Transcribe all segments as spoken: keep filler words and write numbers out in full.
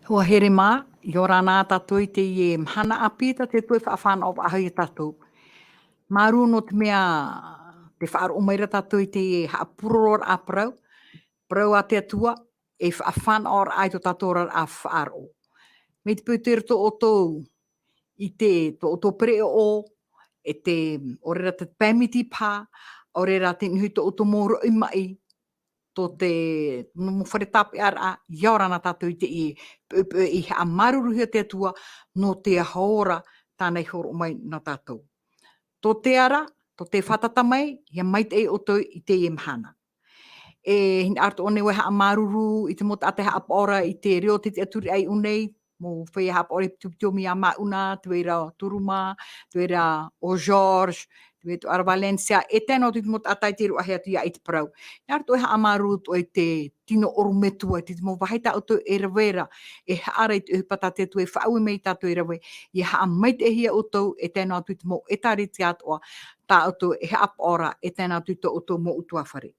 Hoa here mā, ʻia ora na tātou i teie mahana ʻāpī tā te Atua e faʻafānaʻo faʻahou ia tātou. Māuruuru nō te mea tē faʻaroʻo mai ra tātou i te haʻapūrororaʻa parau, parau a te Atua, e faʻafānaʻoraʻa i tō tātou oraraʻa faʻaroʻo. Mai te peu tē roto ʻoutou i te, tō ʻoutou pereʻoʻo, e te, ʻaore ra te pāmiti paha, ʻaore ra te nuhi tō ʻoutou mau roʻi maʻi, tō te, nō mau fare tāpeʻaraʻa, ʻia ora na tātou i teie poʻipoʻi i haʻamāuruuruhia te Atua, nō te aho ora tāna i hōroʻa mai nā tātou. Tō te ara, tō te fātata mai, ʻia maitaʻi ʻoutou i teie mahana. E hinaʻaro atoʻa nei vau e haʻamāuruuru i te mau taʻata e haʻapaʻo ra i te reo o te tiʻaturi ʻāiʻo nei, mau feiā haʻapaʻo ra i te piti piti o Mia Mauna, te vai ra Turuma, te vai ra o George, te vai ra Valencia, e tae noa atu i te mau taʻata i te roaʻa atu ia i te parau. Hinaʻaro atoʻa e haʻamāuruuru atoʻa i te tino ʻorometua, i te mau vāhi tā ʻoutou e rave ra, e haʻa ra i te ʻohipa tā te Atua e faʻaue mai ia tātou e rave, ʻia haʻamaitaʻihia ʻoutou, e tae noa atu i te mau ʻētāretia atoʻa, tā ʻoutou e haʻapaʻo ra, e tae noa atu i tō ʻoutou mau ʻutuāfare.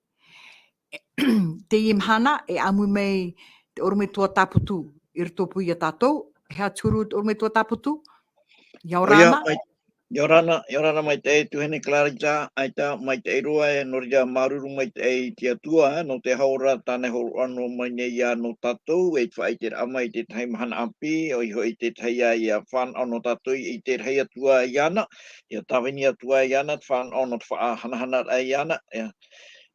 Teie mahana, e ʻāmui mai te ʻorometua Tāputu i roto pū ia tātou, e aha te huru te ʻorometua Tāputu? ʻIa ora na. ʻIa ora na, ʻia ora na maitaʻi tuahine Clarita, ʻaita maitaʻi roa e nō reira māuruuru maitaʻi i te Atua, nō te aho ora tāna e hōroʻa noa mai nei ia nō tātou, e faʻaʻiteraʻa mai i te tahi mahana ʻāpī, ʻoia hoʻi te tahi ia, ʻia fānaʻo nō tātou i te rahi atu ā iāna, ʻia tāvini atu ā iāna, te fānaʻo nō te faʻahanahanaraʻa iāna, ʻia,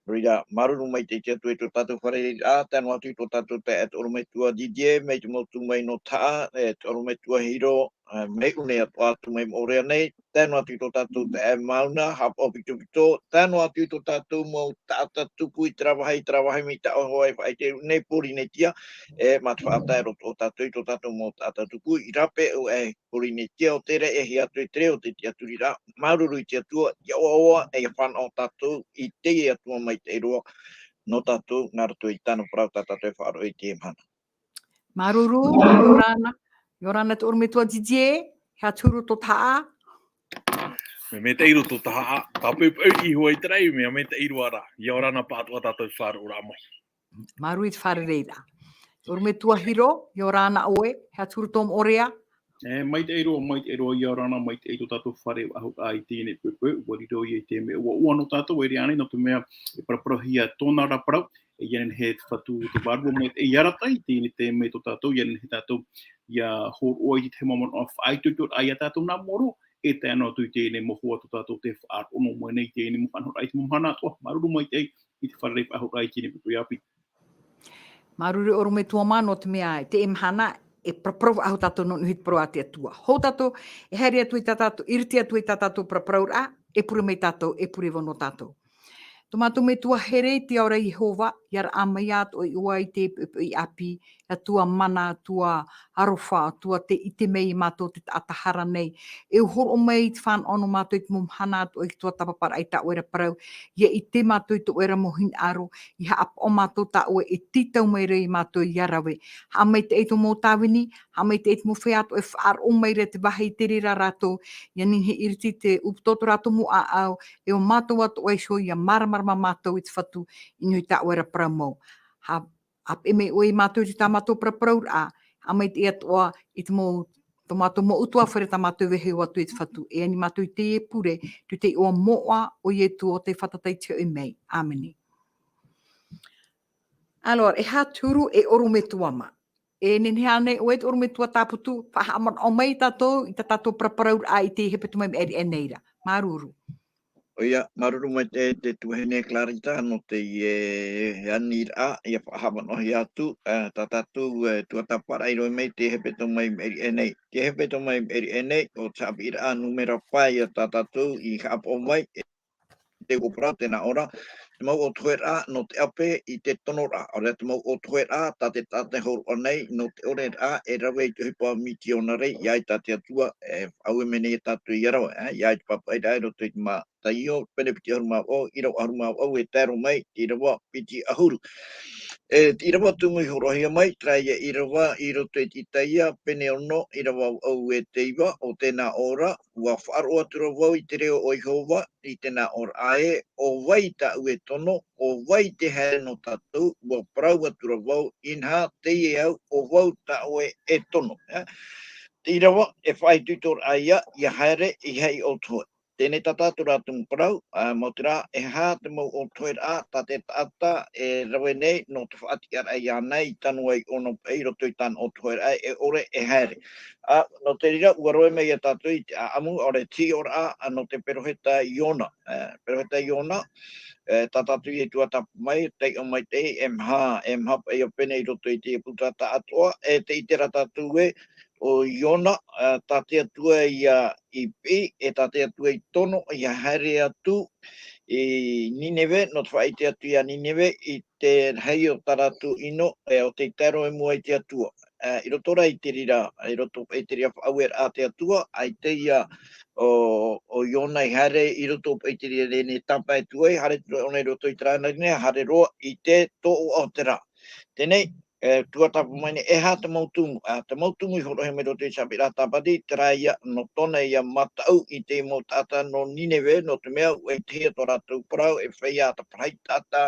nō reira, māuruuru maitaʻi i te Atua i tō tātou fārereiraʻa, tae noa atu i tō tātou taeaʻe te ʻorometua Didier, mai te mau tū mai nō Tahaʻa, e te ʻorometua Hiro, e, mai ʻUne atoʻa atu mai Moʻorea nei, tae noa atu i tō tātou taeaʻe Mauna, haʻapaʻo pitopito, tae noa atu i tō tātou mau taʻata tupu i terā vāhi, terā vāhi mai Taʻahoa e faʻaʻite nei Pōrīnetia, e mā te faʻatae roto o tātou i tō tātou mau taʻata tupu, i rāpae ʻoe Pōrīnetia, ʻo terā e hia atu e te reo o te tiʻaturiraʻa, māuruuru i te Atua, ʻia ʻoaʻoa, e ʻia fānaʻo tātou i teie Atua maitaʻi roa, nō tātou, nā roto i tāna parau tā tātou e faʻaroʻo i teie mahana. Māuruuru, ʻia ora na, ʻia ora na te ʻorometua Didier, e aha te huru tō Tahaʻa? Mea maitaʻi roa tō Tahaʻa, tāpeʻapeʻa i hoʻi terā, mea maitaʻi roa rā, ʻia ora na pāʻatoʻa tātou faʻaroʻoraʻa mai. Māuruuru i te fārereiraʻa. ʻOrometua Hiro, ʻia ora na ʻoe, e aha te huru tō Moʻorea? E, maitaʻi roa, maitaʻi roa, ʻia ora na, maitaʻi tō tātou fare faʻahou i teie nei poʻipoʻi, ʻua riro ia i te mea ʻuaʻua nō tātou, e riro ānei, nō te mea, e paraparauhia tōna ra parau, e ʻia nehenehe te Fatu te vārua maitaʻi ʻia arataʻi, teie nei te mea tō tātou, ʻia nehenehe tātou, ʻia hōroʻa i te tahi mau manaʻo faʻaitoitoraʻa ia tātou nā mua roa, e tae noa atu i teie nei mau hoa tō tātou tē faʻaroʻo noa mai nei, teie nei mau haʻanahoraʻa i te mau mahana atoʻa, māuruuru maitaʻi, i te fare faʻahou i teie nei poʻipoʻi ʻāpī. Māuruuru ʻorometua mā nō te mea, i teie mahana, e paraparau faʻahou tātou nō niʻa i te parau a te Atua. Hou tātou, e haere atu i tā tātou, ʻiriti atu i tā tātou paraparauraʻa, e pure mai tātou, e pure vau nō tātou. Tō mātou Metua here i te ao ra Iehova, ʻia araʻa mai atoʻa iā ʻoe i te poʻipoʻi ʻāpī, Atua mana, Atua aroha, Atua tē ʻite mai iā mātou te taʻata hara nei. E hōroʻa mai i te fānaʻo nō mātou i te mau mahana atoʻa i te tuatāpaparaʻa i tā ʻoe ra parau, ʻia ʻite mātou i tō ʻoe ra mau hinaʻaro, ʻia haʻapaʻo mātou tā ʻoe e tītau mai ra iā mātou ʻia rave. Haʻamaitaʻi i tō mau tāvini, haʻamaitaʻi i te mau feiā atoʻa e faʻaroʻo mai ra te vāhi i te reira rātou, ʻia nehenehe e ʻiriti te ʻūputa o tō rātou mau ʻāʻau, e ʻo mātou atoʻa iho ʻia māramarama mātou i te Fatu i niʻa i tā ʻoe ra parau mau. Haʻapeʻe mai ʻoe iā mātou i tā mātou paraparauraʻa, haʻamaitaʻi atoʻa i te mau, tō mātou mau ʻutuāfare tā mātou e vaiiho atu i te Fatu, e ani mātou i teie pure, tū te iʻoa moʻa o Ietu ʻo tē fātata i te hoʻi mai. ʻĀmene. Alors, e aha te huru e ʻorometua mā. E nehenehe ānei ʻoe te ʻorometua Tāputu, faʻahaʻamanaʻo mai tātou, i tā tātou paraparauraʻa i teie hepetoma i maʻiri aʻe nei ra. Māuruuru. ʻOia, māuruuru maitaʻi te tuahine Clarita nō teie aniraʻa, ʻia faʻahaʻamanaʻohia atu, e, tā tātou, e, tuatāpaparaʻa i roto mai i teie hepetoma i maʻiri aʻe nei. Teie hepetoma i maʻiri aʻe nei, ʻo te haʻapiʻiraʻa nūmera pae ia tā tātou i haʻapaʻo mai, e te upoʻoraʻa tē nā ʻō ra, te mau ʻōtoheraʻa nō te ʻape i te tonoraʻa, ʻaore rā te mau ʻōtoheraʻa tā te taʻata e hōroʻa nei nō te ʻoreraʻa e rave i te ʻohipa mitionare, ʻia ʻite tā te Atua, e faʻaue mai nei ia tātou ʻia rave, e, ʻia ʻite pāpaʻi ra i roto i te Mataio, pene piti ʻahuru mā vaʻu, ʻīrava ʻahuru mā vaʻu, e tae roa mai, ʻīrava piti ʻahuru. E te ʻīrava tumu i hōroʻahia mai, terā ia ʻīrava i roto i te Itaia, pene ono, ʻīrava vaʻu e te iva, ʻo tēnā ʻō ra, ua faʻaroʻo atu ra vau i te reo o Iehova, i tēnā ʻōraʻa ē, ʻo vai tāʻu e tono, ʻo vai te haere nō tātou, ua parau atu ra vau, inaha, teie au, ʻo vau tā ʻoe e tono. Ā, te ʻīrava, e faʻaitoitoraʻa ia, ʻia haere, ʻeiaha i ʻōtohe. Teie tā tātou rā tumu parau, ā, mau terā, e aha te mau ʻōtoheraʻa, tā te taʻata, e rave nei, nō te faʻatiʻaraʻa iāna i tano ai ʻōna paʻi i roto i tāna ʻōtoheraʻa, e ʻore e haere. Ā, nō te reira, ua rave mai ia tātou i te ʻāʻamu, ʻaore te hiʻoraʻa, ā, nō te peropheta Iona. Ā, peropheta Iona, ā, tā tātou e tuatāpapa mai, taiʻo maitaʻi, e maha, e maha paʻi ia pene i roto i te buka atoʻa, e tē ʻite ra tātou ē, ʻo Iona, ā, tā te Atua ia i piʻi, e tā te Atua i tono, ʻia haere atu i Nineve, nō te faʻaʻite atu ia Nineve, i te rahi o tā rātou ʻino, e ʻo tei tae roa i mua i te Atua. Ā, i roto rā i te reira, i roto i te reira faʻaueraʻa a te Atua, ʻaita ia ʻo, ʻo Iona i haere i roto i te reira rānei tāpae atu ai, haere atu ra ʻōna i roto i terā rānei, haere roa i te tōʻoʻa o te rā. Teie, e, tuatāpapa mai nei, e aha te mau tumu, ā, te mau tumu i hōroʻahia mai i roto i te Saamiraʻa Tāpati, terā ia, nō tōna ia mataʻu i te mau taʻata nō Nineve, nō te mea, ʻua ʻitehia tō rātou parau, e feiā taparahi taʻata,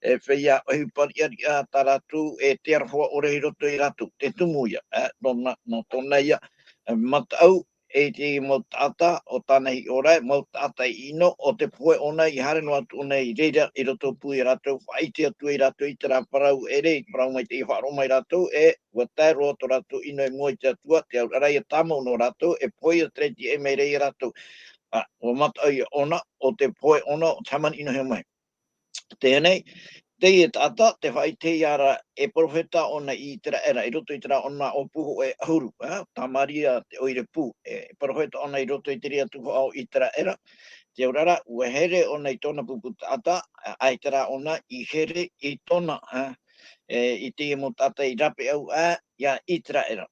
e feiā ʻohipa riʻariʻa tā rātou, e te aroha ʻore i roto ia rātou, te tumu ia, ā, nō na-, nō tōna ia, e, mataʻu, e te mau taʻata o tāna hiʻoraʻa, mau taʻata ʻino, ʻo te pohe ʻōna i haere noa atu ʻōna i reira i roto pū ia rātou, faʻaʻite atu ai rātou i terā parau ʻere, i parau mai te, i faʻaroʻo mai rātou, e ua tae roa tō rātou ʻino i mua i te Atua, te auraʻa ia tāmau nō rātou, e pohe ia terā i tiʻa mai ra ia rātou. Ā, ua mataʻu ia ʻōna, ʻo te pohe ʻōna, ʻo te hāmani ʻinohia mai. Teie nei, teie taʻata, tē faʻaʻitehia ra e peropheta ʻōna i Iteraʻera, i roto i terā ʻōna ʻōpū hōʻē ʻahuru, ā, Tamaria te ʻoire pū, e peropheta ʻōna i roto i te reira tuhaʻa o Iteraʻera, te auraʻa, ua here ʻōna i tōna pupu taʻata, ā, ʻaita rā ʻōna i here i tōna, ā, e, i te mau taʻata i rapeʻau aʻe ia Iteraʻera.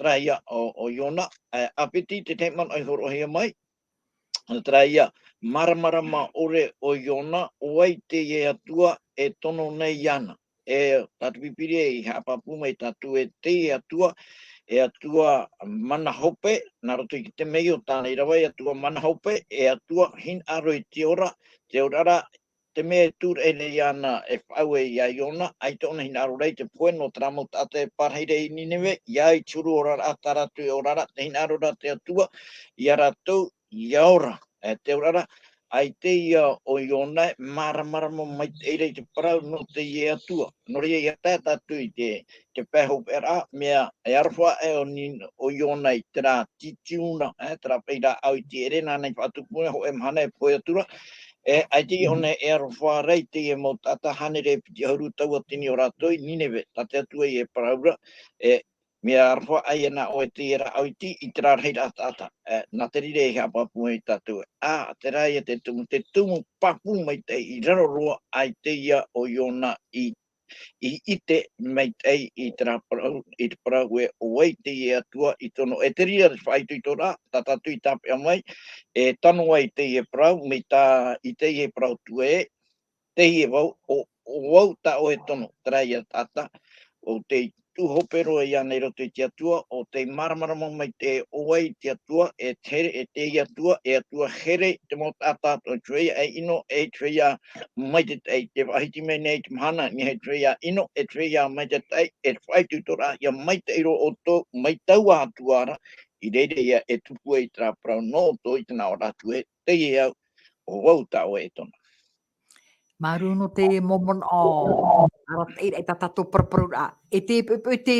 Terā ia ʻo, ʻo Iona, ā, ʻāpiti te tahi manaʻo i hōroʻahia mai, terā ia, māramarama ʻore ʻo Iona, ʻo vai teie Atua e tono nei iāna. E, tā te Pīpīria i haʻapāpū mai ia tātou ē teie Atua, e Atua mana hope, nā roto i te mea o tāna ʻīrava, e Atua mana hope, e Atua hinaʻaro i te ora, te oraraʻa, te mea e tūraʻi nei iāna e faʻaue ia Iona, ʻaita ʻōna hinaʻaro ra i te pohe nō terā mau taʻata e pārahi ra i Nineve, ʻia au i te huru oraraʻa tā rātou e ora ra, tē hinaʻaro ra te Atua ia rātou ʻia ora. E, te oraraʻa, ʻaita ia ʻo Iona e māramarama maitaʻi ra i te parau nō teie Atua. Nō reira, ʻia tae tātou i te, te pae hopeʻaraʻa, mea e aroha aʻe ʻo Ni-, ʻo Iona i terā titiuna, e, terā paʻi rāʻau iti ʻere, nāna i faʻatupu mai, hōʻē mahana e pohe atu ra, e, ʻaita ia ʻōna e aroha ra i teie mau taʻata hānere e piti ʻahuru tauatini o rātou i Nineve, tā te Atua ia e parau ra, e, mea aroha aʻe iāna ʻoe i teie rāʻau iti, i terā rahiraʻa taʻata. E, nā te reira e haʻapāpū mai ia tātou. Ā, terā ia te tumu, te tumu pāpū maitaʻi i raro roa, ʻaita ia ʻo Iona i, i ʻite maitaʻi i terā parau, i te parau ē ʻo vai teie Atua i tono. E te reira te faʻaitoitoraʻa, tā tātou i tāpeʻa mai, e tano ai teie parau, mai tā, i teie parau atu ē, teie vau, ʻo, ʻo vau tā ʻoe e tono, terā ia taʻata, ʻo tei tuʻu hope roa iāna i roto i te Atua, ʻo tei māramarama maitaʻi ʻo vai te Atua, e te here, e teie Atua, e Atua here i te mau taʻata, ʻaita e feiā ʻino, e te feiā maitataʻi, tē faʻahiti mai nei te mahana, ʻeiaha e te feiā ʻino, e te feiā maitataʻi, e te faʻaitoitoraʻa, ʻia maitaʻi roa ʻoutou, mai taua Atua ra, i reira ia e tupu ai terā parau nō ʻoutou i te nā ʻōraʻa atu ē, teie au, ʻo vau tā ʻoe e tono. Māuruuru nō te momona ʻo arataʻiraʻa i tā tātou paraparau ra. E te, e, e te,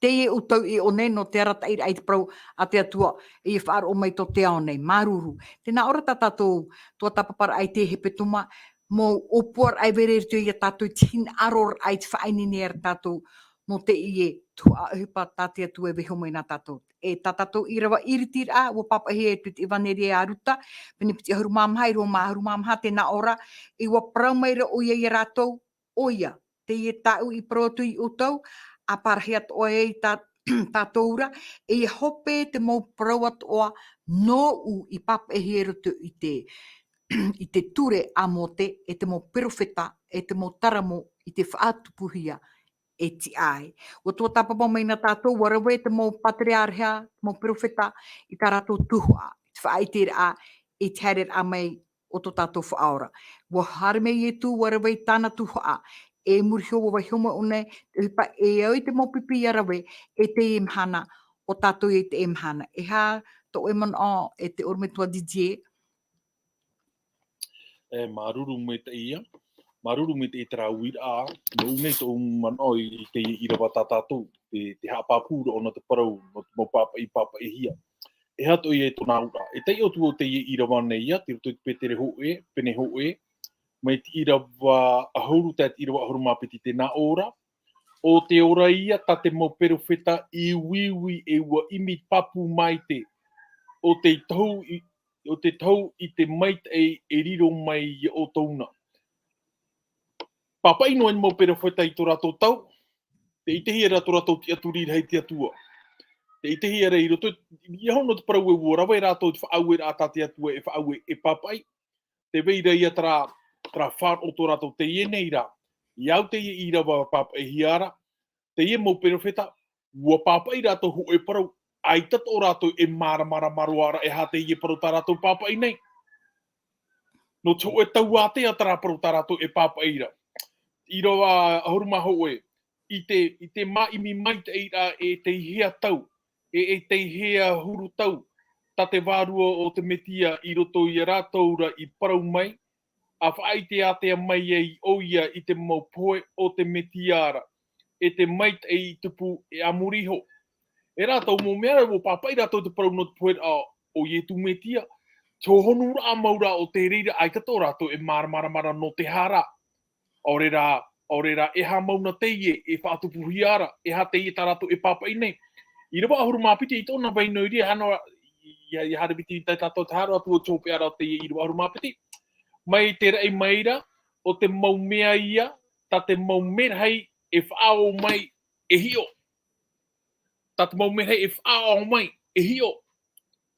teie ʻoutou i ʻō nei nō te arataʻiraʻa i te parau a te Atua i faʻaroʻo mai tō te ao nei. Māuruuru. Tēnā ʻō ra tā tātou tuatāpaparaʻa i te hepetoma, mau ʻōpuaraʻa e vai ra i roto ia tātou i te hinaʻaroraʻa i te faʻaineine ra tātou nō teie tuhaʻa ʻohipa tā te Atua e vaiiho mai nā tātou. E tā tātou ʻīrava ʻiritiraʻa, ʻua pāpaʻihia e te ʻEvaneria a Ruta, pene piti ʻahuru mā maha, ʻīrava mā ʻahuru mā maha, tēnā ʻō ra, e ʻua parau mai ra ʻoia ia rātou, ʻoia, teie tāʻu i parau atu ia ʻoutou, ʻa pārahi atoʻa ai tā, tātou ra, e hope te mau parau atoʻa nōʻu i pāpaʻihia i roto i te, i te ture a Mōte, e te mau peropheta, e te mau taramo i te faʻatupuhia e tiʻa ai. ʻUa tuatāpapa mai na tātou, ʻua rave te mau pātereāreha, te mau perofeta, i tā rātou tuhaʻa, i te faʻaʻiteraʻa, i te haereraʻa mai o tō tātou Faʻaora. ʻUa haere mai Ietu, ʻua rave i tāna tuhaʻa, e muri iho ʻua vaiiho mai ʻōna, e ʻohipa e au i te mau pipi ʻia rave, e teie mahana, ʻo tātou i teie mahana. E aha tō ʻoe manaʻo, e te ʻorometua Didier? E, māuruuru maitaʻi ia. Māuruuru maitaʻi i terā uiraʻa. Nō ʻō nei tōʻu manaʻo i teie ʻīrava tā tātou, te, te haʻapāpū ra ʻōna te parau, nō te mau pāpaʻi, pāpaʻihia. E aha atoʻa ia tōna auraʻa. E taiʻo atu ʻo teie ʻīrava nei ia, tei roto i te Pētero hōʻē, pene hōʻē, mai te ʻīrava ʻahuru, tae te ʻīrava ʻahuru mā piti, tē nā ʻō ra. ʻO te ora ia tā te mau perofeta i uiui e ʻua ʻimi pāpū maite, ʻo te tohu i, ʻo te tohu i te maitaʻi e riro mai ia ʻoutou na. Pāpaʻi noa e mau perofeta i tō rātou tau, tē ʻitehia ra tō rātou tiʻaturi rahi i te Atua. Tē ʻitehia ra i roto, ia hono te parau ē ʻua rave rātou i te faʻaueraʻa tā te Atua e faʻaue e pāpaʻi. Tē vai ra ia terā, terā fānaʻo tō rātou teie nei rā. I au teie ʻīrava pāpaʻihia ra, teie mau perofeta, ʻua pāpaʻi rātou hōʻē parau, ʻaita atoʻa rātou e māramarama roa ra e aha teie parau tā rātou pāpaʻi nei. Nō te hōʻē tauātea terā parau tā rātou e pāpaʻi ra. ʻĪrava ʻahuru mā hōʻē, i te, i te māʻimi maitaʻi ra e teihea tau, e, e teihea huru tau, tā te Vārua o te Metia i roto ia rātou ra i parau mai, ʻa faʻaʻiteātea mai ai ʻoia i te mau pohe o te Metia ra, e te maitaʻi i tupu e a muri iho. E rātou mau mea ra, ʻua pāpaʻi rātou te parau nō te pohe ra o Ietu Metia, te hōhonuraʻa mau ra o te reira, ʻaita atoʻa rātou e māramarama ra nō te aha ra. ʻAore rā, ʻaore rā, e aha mau na teie e faʻatupuhia ra, e aha teie tā rātou e pāpaʻi nei. ʻĪrava ʻahuru mā piti i tōna vai noa i reira, hano, ia, ia haere piti i tai tātou te haro atu o te hopeʻa ra o teie ʻīrava ʻahuru mā piti. Mai te raʻi mai ra, ʻo te mau mea ia, tā te mau merahi e faʻaʻo mai e hiʻo. Tā te mau merahi e faʻaʻo mai e hiʻo.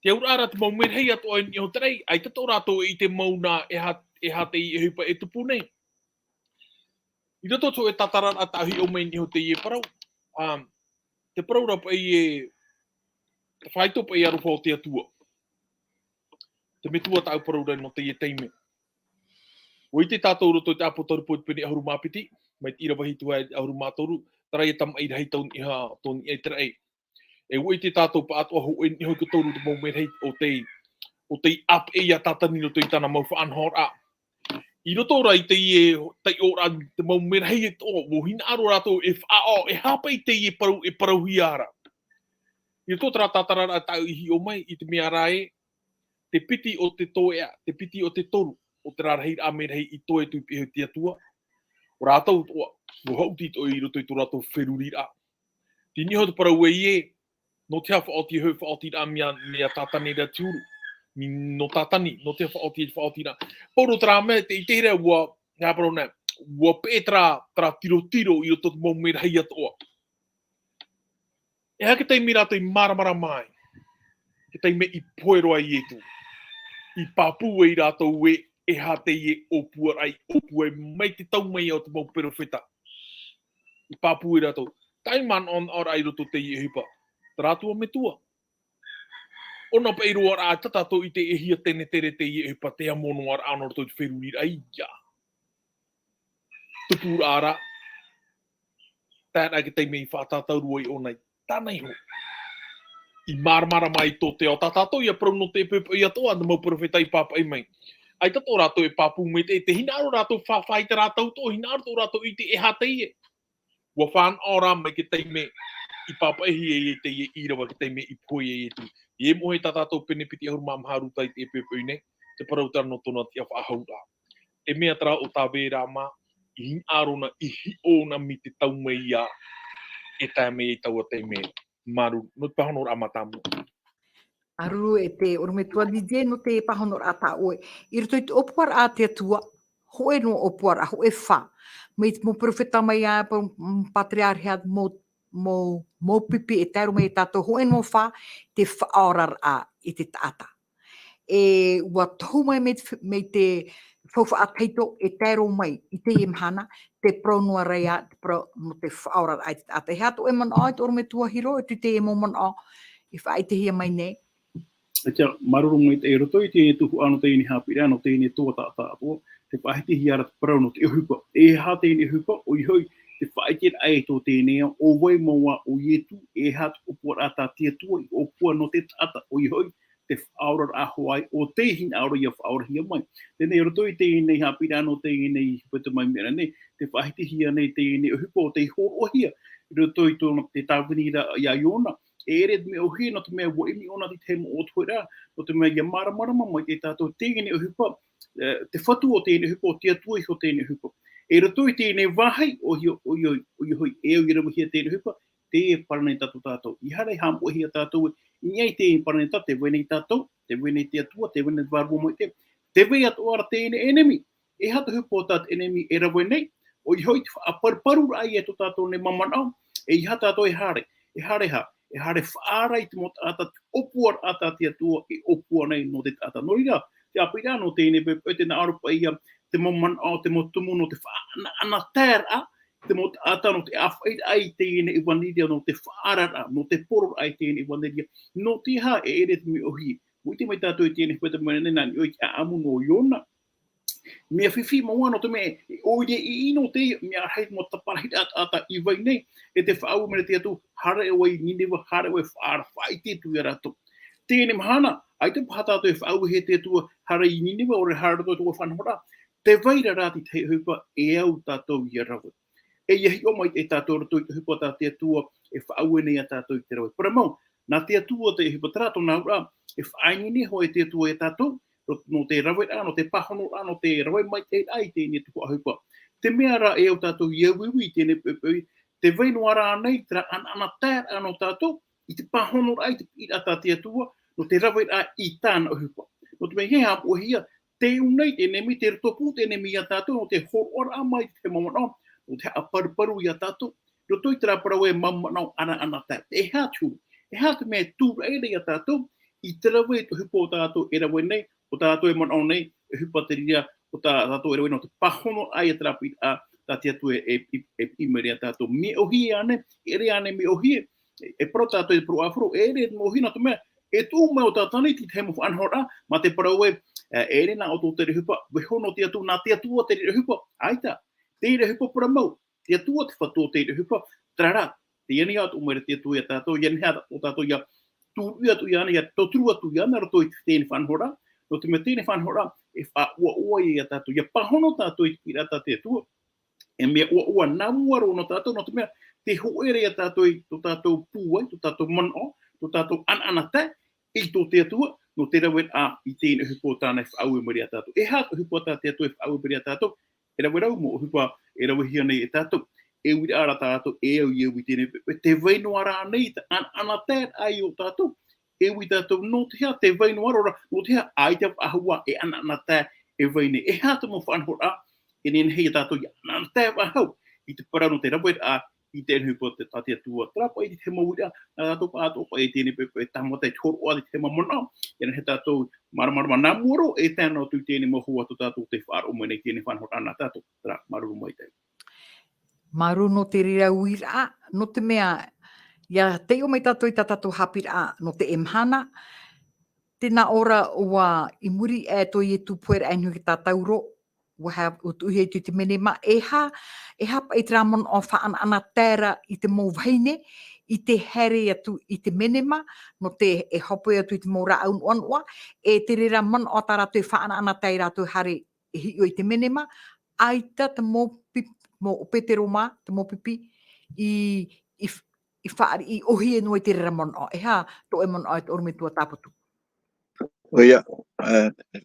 Te auraʻa ra te mau merahi atoʻa i niʻa i te raʻi, ʻaita atoʻa rātou e ʻite mau na e aha, e aha teie ʻohipa e tupu nei. I roto i te tātararaʻa tāʻu i hiʻo mai i niʻa i teie parau. Um, te parau ra paʻi e, te faito paʻi aroha o te Atua. Te Metua tāʻu parau ra nō teie taime. ʻUa ʻite tātou roto i te ʻĀpōtarupo i te pene ʻahuru mā piti, mai te ʻīrava hitu e ʻahuru mā toru, terā ia tamaʻi rahi tau niʻa, tau niʻa i te raʻi. E ʻua ʻite tātou pāʻatoʻa hōʻē niʻa hoʻi toru te mau merahi o tei, o tei ʻāpeʻe ia Tātani i roto i tāna mau faʻanahoraʻa. I roto ra i teie taiʻoraʻa te mau merahi atoʻa, ʻua hinaʻaro rātou e faʻaʻo, e aha paʻi teie parau, e parauhia ra. I roto terā tātararaʻa tāʻu i hiʻo mai, i te mea ra ē, te piti o te toeʻa, te piti o te toru, o terā rahiraʻa merahi i toe atu i te Atua. ʻO rātou atoʻa, ʻua haʻuti atoʻa i roto i tō rātou feruriraʻa. Tei niʻa hoʻi te parau ē, nō te aha faʻaoti, hoʻi faʻaotiraʻa mea, mea Tātani ra te huru. Nō Tātani, nō te aha faʻaoti, faʻaotiraʻa. Pauroa terā mea, tē ʻite ra ʻua, nā parau nei, ʻua peʻe terā, terā tirotiro i roto i te mau merahi atoʻa. E aha te taime rātou i māramarama ai? Te taime i pohe roa ai Ietu. I pāpū ai rātou ē, e aha teie ʻōpuaraʻa i ʻōpua mai te tau mai o te mau perofeta. I pāpū ai rātou. Taime ʻoia ʻoia ra i roto i teie ʻohipa. Terā atu ā Metua. ʻOna paʻi roa ra, ʻaita tātou i ʻite e hia tenetere teie ʻohipa, te amo noa ra ʻōna roto i te feruriraʻa ia. Tupuraʻa ra. Tae ra te taime i faʻatātaurua ai ʻōna i tāna iho. I māramarama ai tō te ao tā tātou ia parau nō te poʻipoʻi atoʻa, te mau perofeta i pāpaʻi mai. ʻAita atoʻa rātou e pāpū mai te, tē hinaʻaro rātou fāfā i terā tau atoʻa, hinaʻaro atoʻa rātou i ʻite e aha teie. ʻUa fānaʻo rā mai te taime i pāpaʻihia ai teie ʻīrava, te taime i pohe ai Ietu. I te moʻe tā tātou pene piti ʻahuru mā maha roto i te poʻipoʻi nei, te parau terā nō tōna tiʻa faʻahou ra. Te mea terā ʻo Tāvera mā, i hinaʻaro na, i hiʻo na mai te tau mai ia, e tae mai i taua taime. Māuruuru, nō te pāhonoraʻa mātāmua. Māuruuru e te ʻorometua Didier nō te pāhonoraʻa tā ʻoe. I roto i te ʻōpuaraʻa a te Atua, hōʻē noa ʻōpuaraʻa, hōʻē fā. Mai te mau perofeta mai ā, pa-, m-, pātereāreha, mau, mau, mau pipi e tae roa mai ia tātou, hōʻē noa fā, te faʻaoraraʻa i te taʻata. E ʻua tohu mai mai te f-, mai te tau faʻatahito e tae roa mai i teie mahana, te parau noa ra ia, te parau nō te faʻaoraraʻa i te taʻata. E aha tō ʻoe manaʻo, e te ʻorometua Hiro, e tū i teie mau manaʻo e faʻaʻitehia mai nei? ʻAita, māuruuru maitaʻi, i roto i teie tuhaʻa nō teie haʻapiʻiraʻa, nō teie tuhaʻa taʻata atoʻa, tē faʻahitihia ra te parau nō te ʻohipa. E aha teie ʻohipa? ʻOia hoʻi, te faʻaʻiteraʻa tō teie ao, ʻo vai mau ā ʻo Ietu, e aha te ʻōpuaraʻa tā te Atua i ʻōpua nō te taʻata, ʻoia hoʻi, te faʻaoraraʻa hoʻi, ʻo tei hinaʻaro ia faʻaorahia mai. Teie nei, i roto i teie haʻapiʻiraʻa nō teie hepetoma i mea nei, tē faʻahitihia nei teie ʻohipa ʻo tei hōroʻahia i roto i tōna, te tāvini ra ia Iona. E ʻere te mea ʻōhie, nō te mea ʻua ʻimi ʻōna i te mau ʻōtoheraʻa, nō te mea ʻia māramarama mai e tātou teie ʻohipa, e, te Fatu o teie ʻohipa, ʻo te Atua iho teie ʻohipa. E roto i teie vāhi, ʻoia, ʻoia, ʻoia hoʻi, e au ia ravehia teie ʻohipa, te paraneta tō tātou. ʻEiaha e haʻamoʻehia tātou i niʻa i te paraneta, tē vai nei tātou, tē vai nei te Atua, tē vai nei te Vārua Maitaʻi, tē vai atoʻa ra teie ʻenemi. E aha te ʻohipa tā te ʻenemi e rave nei? ʻOia hoʻi, te faʻaparuparuraʻa ia tō tātou nei mau manaʻo, e ʻeiaha tātou e haere, e haere hā, e haere faʻaara i te mau taʻata, te ʻōpuaraʻa tā te Atua i ʻōpua nei nō te taʻata. Nō reira, te haʻapiʻiraʻa nō teie poʻipoʻi, tē nā ʻō ra paʻi ia te mau manaʻo, te mau tumu nō te faʻaʻanaʻanataeraʻa, te mau taʻata nō te ʻāfaʻiraʻa i teie ʻevanelia, nō te faʻaararaʻa, nō te pororaʻa i teie ʻevanelia, nō te aha? E ʻere te mea ʻōhie. ʻUa ʻite mai tātou i teie hepetoma nei, nā niʻa i te ʻāʻamu nō Iona. Mea fifi mau ā, nō te mea e ʻoire ʻino teie, mea rahi mau parahiraʻa taʻata i vai nei, e tē faʻaue mai ra te Atua, haere ʻoe i Nineva, haere ʻoe, faʻaara, faʻaʻite atu ia rātou. Teie mahana, ʻaita paha tātou e faʻaue e te Atua, haere i Nineva, ʻaore haere roto i tō faʻanahoraʻa. Tē vai ra rā te tahi ʻohipa e au tātou ia rave. E ʻia hiʻo mai e tātou roto i te ʻohipa tā te Atua e faʻaue nei ia tātou i te rave. Parau mau, nā te Atua te ʻohipa, terā tōna auraʻa, e faʻaineine hoʻi te Atua ia tātou, nō, nō te raveraʻa, nō te pāhonoraʻa, nō te rave maitaʻiraʻa i teie tuhaʻa ʻohipa. Te mea rā e au tātou ia uiui i teie poʻipoʻi, tē vai noa ra ānei terā ʻanaʻanataeraʻa nō tātou i te pāhonoraʻa, i te piʻiraʻa tā te Atua, nō te raveraʻa i tāna ʻohipa. Nō te mea e haʻamoʻehia, tē ū nei te ʻenemi, tē roto pū te ʻenemi ia tātou, nō te hōroʻaraʻa mai i te mau manaʻo, nō te haʻaparuparu ia tātou, i roto i terā parau e mau manaʻo ʻanaʻanatae. E aha te huru? E aha te mea e tūraʻi ra ia tātou i te rave i te ʻohipa ʻo tātou e rave nei, ʻo tātou e manaʻo nei, e ʻohipa te reira, ʻo tā tātou e rave nō te pāhonoraʻa ia terā piʻiraʻa tā te Atua e, e, e, e piʻi mai ra ia tātou. Mea ʻōhie ānei, e ʻere ānei mea ʻōhie, e, e parau tātou i te parau ʻāfaro, e ʻere mau hina te mea, e tuʻu mai ʻo Tātana i te tahi mau faʻanahoraʻa, mā te parau ē, e, e ʻere nā ʻoutou te reira ʻohipa, vaiiho nō te Atua, nā te Atua te reira ʻohipa, ʻaita, te reira ʻohipa parau mau, te Atua te Fatu o te reira ʻohipa, terā rā, tē ani atu mai ra te Atua ia tātou, ʻia nehenehe ʻo tātou ʻia tūruʻi atu iāna, ʻia tauturu atu iāna, roto i teie faʻanahoraʻa, nō te mea teie faʻanahoraʻa, e faʻaʻoaʻoa ia tātou, ʻia pāhono tātou i te piʻiraʻa tā te Atua, e mea ʻoaʻoa nā mua roa nō tātou, nō te mea, tē hōʻē ra ia tātou i tō tātou pūai, tō tātou manaʻo, tō tātou ʻanaʻanatae, i tō te Atua, nō te raveraʻa i teie ʻohipa tāna e faʻaue mai ra ia tātou. E aha te ʻohipa tā te Atua e faʻaue mai ra ia tātou, e rave ra mau ʻohipa e ravehia nei e tātou. E uiraʻa ra tātou, e au ia ui i teie, e tē vai noa ra ānei te ʻanaʻanataeraʻa ia tātou, e ui tātou, nō te aha tē vai noa roa ra, nō te aha ʻaita faʻahou ā e ʻanaʻanatae e vai nei. E aha te mau faʻanahoraʻa e nehenehe ia tātou ʻia ʻanaʻanatae faʻahou i te parau nō te raveraʻa i teie ʻohipa tā te Atua. Terā paʻi te mau uiraʻa, nā tātou pāʻatoʻa paʻi i teie poʻipoʻi tāmata i te hōroʻa i te mau manaʻo, ʻia nehenehe tātou māramarama nā mua roa e tae noa atu i teie mau hoa tō tātou tei faʻaroʻo mai nei i teie faʻanahoraʻa nā tātou. Terā, māuruuru maitaʻi. Māuruuru nō te reira uiraʻa, nō te mea, ʻia taiʻo mai tātou i tā tātou haʻapiʻiraʻa nō teie mahana, tē nā ʻō ra ʻoia i muri aʻe tō Ietu, pohe ra aʻe i niʻa i te tātauro, ʻua ha-, ʻua tuʻuhia atu i te menema, e aha, e aha paʻi terā manaʻo faʻaʻanaʻanatae ra i te mau vahine, i te haere atu i te menema, nō te, e hope atu i te mau rāʻau noʻanoʻa, e te reira manaʻo tā rātou e faʻaʻanaʻanatae rātou e haere e hiʻo i te menema, ʻaita te mau pip-, mau ʻōpete rō mā, te mau pipi, i, i f-, i fāriʻi ʻōhie noa i te reira manaʻo. E aha tō ʻoe manaʻo, e te ʻorometua Tāpatu? ʻOia, e,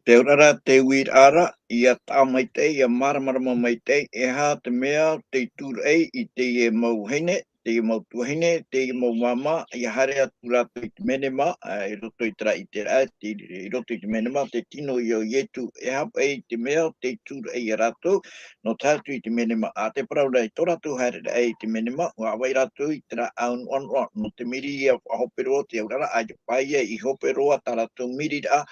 te auraʻa ra, te uiraʻa ra, ʻia taʻa maitaʻi, ʻia māramarama maitaʻi, e aha te mea tei tūraʻi i teie mau vahine, teie mau tuahine, teie mau māmā, ʻia haere atu rātou i te menema, e, i roto i terā ʻiteraʻa, te, i roto i te menema, te tino ia o Ietu, e aha paʻi te mea tei tūraʻi ia rātou, nō te haere atu i te menema, ʻa te parau ra i tō rātou haereraʻa i te menema, ʻua ʻāvaʻe rātou i terā ʻāʻau noʻanoʻa, nō te miri ʻia faʻahope roa te auraʻa ra, ʻaita paʻi ʻia hope roa tā rātou miriraʻa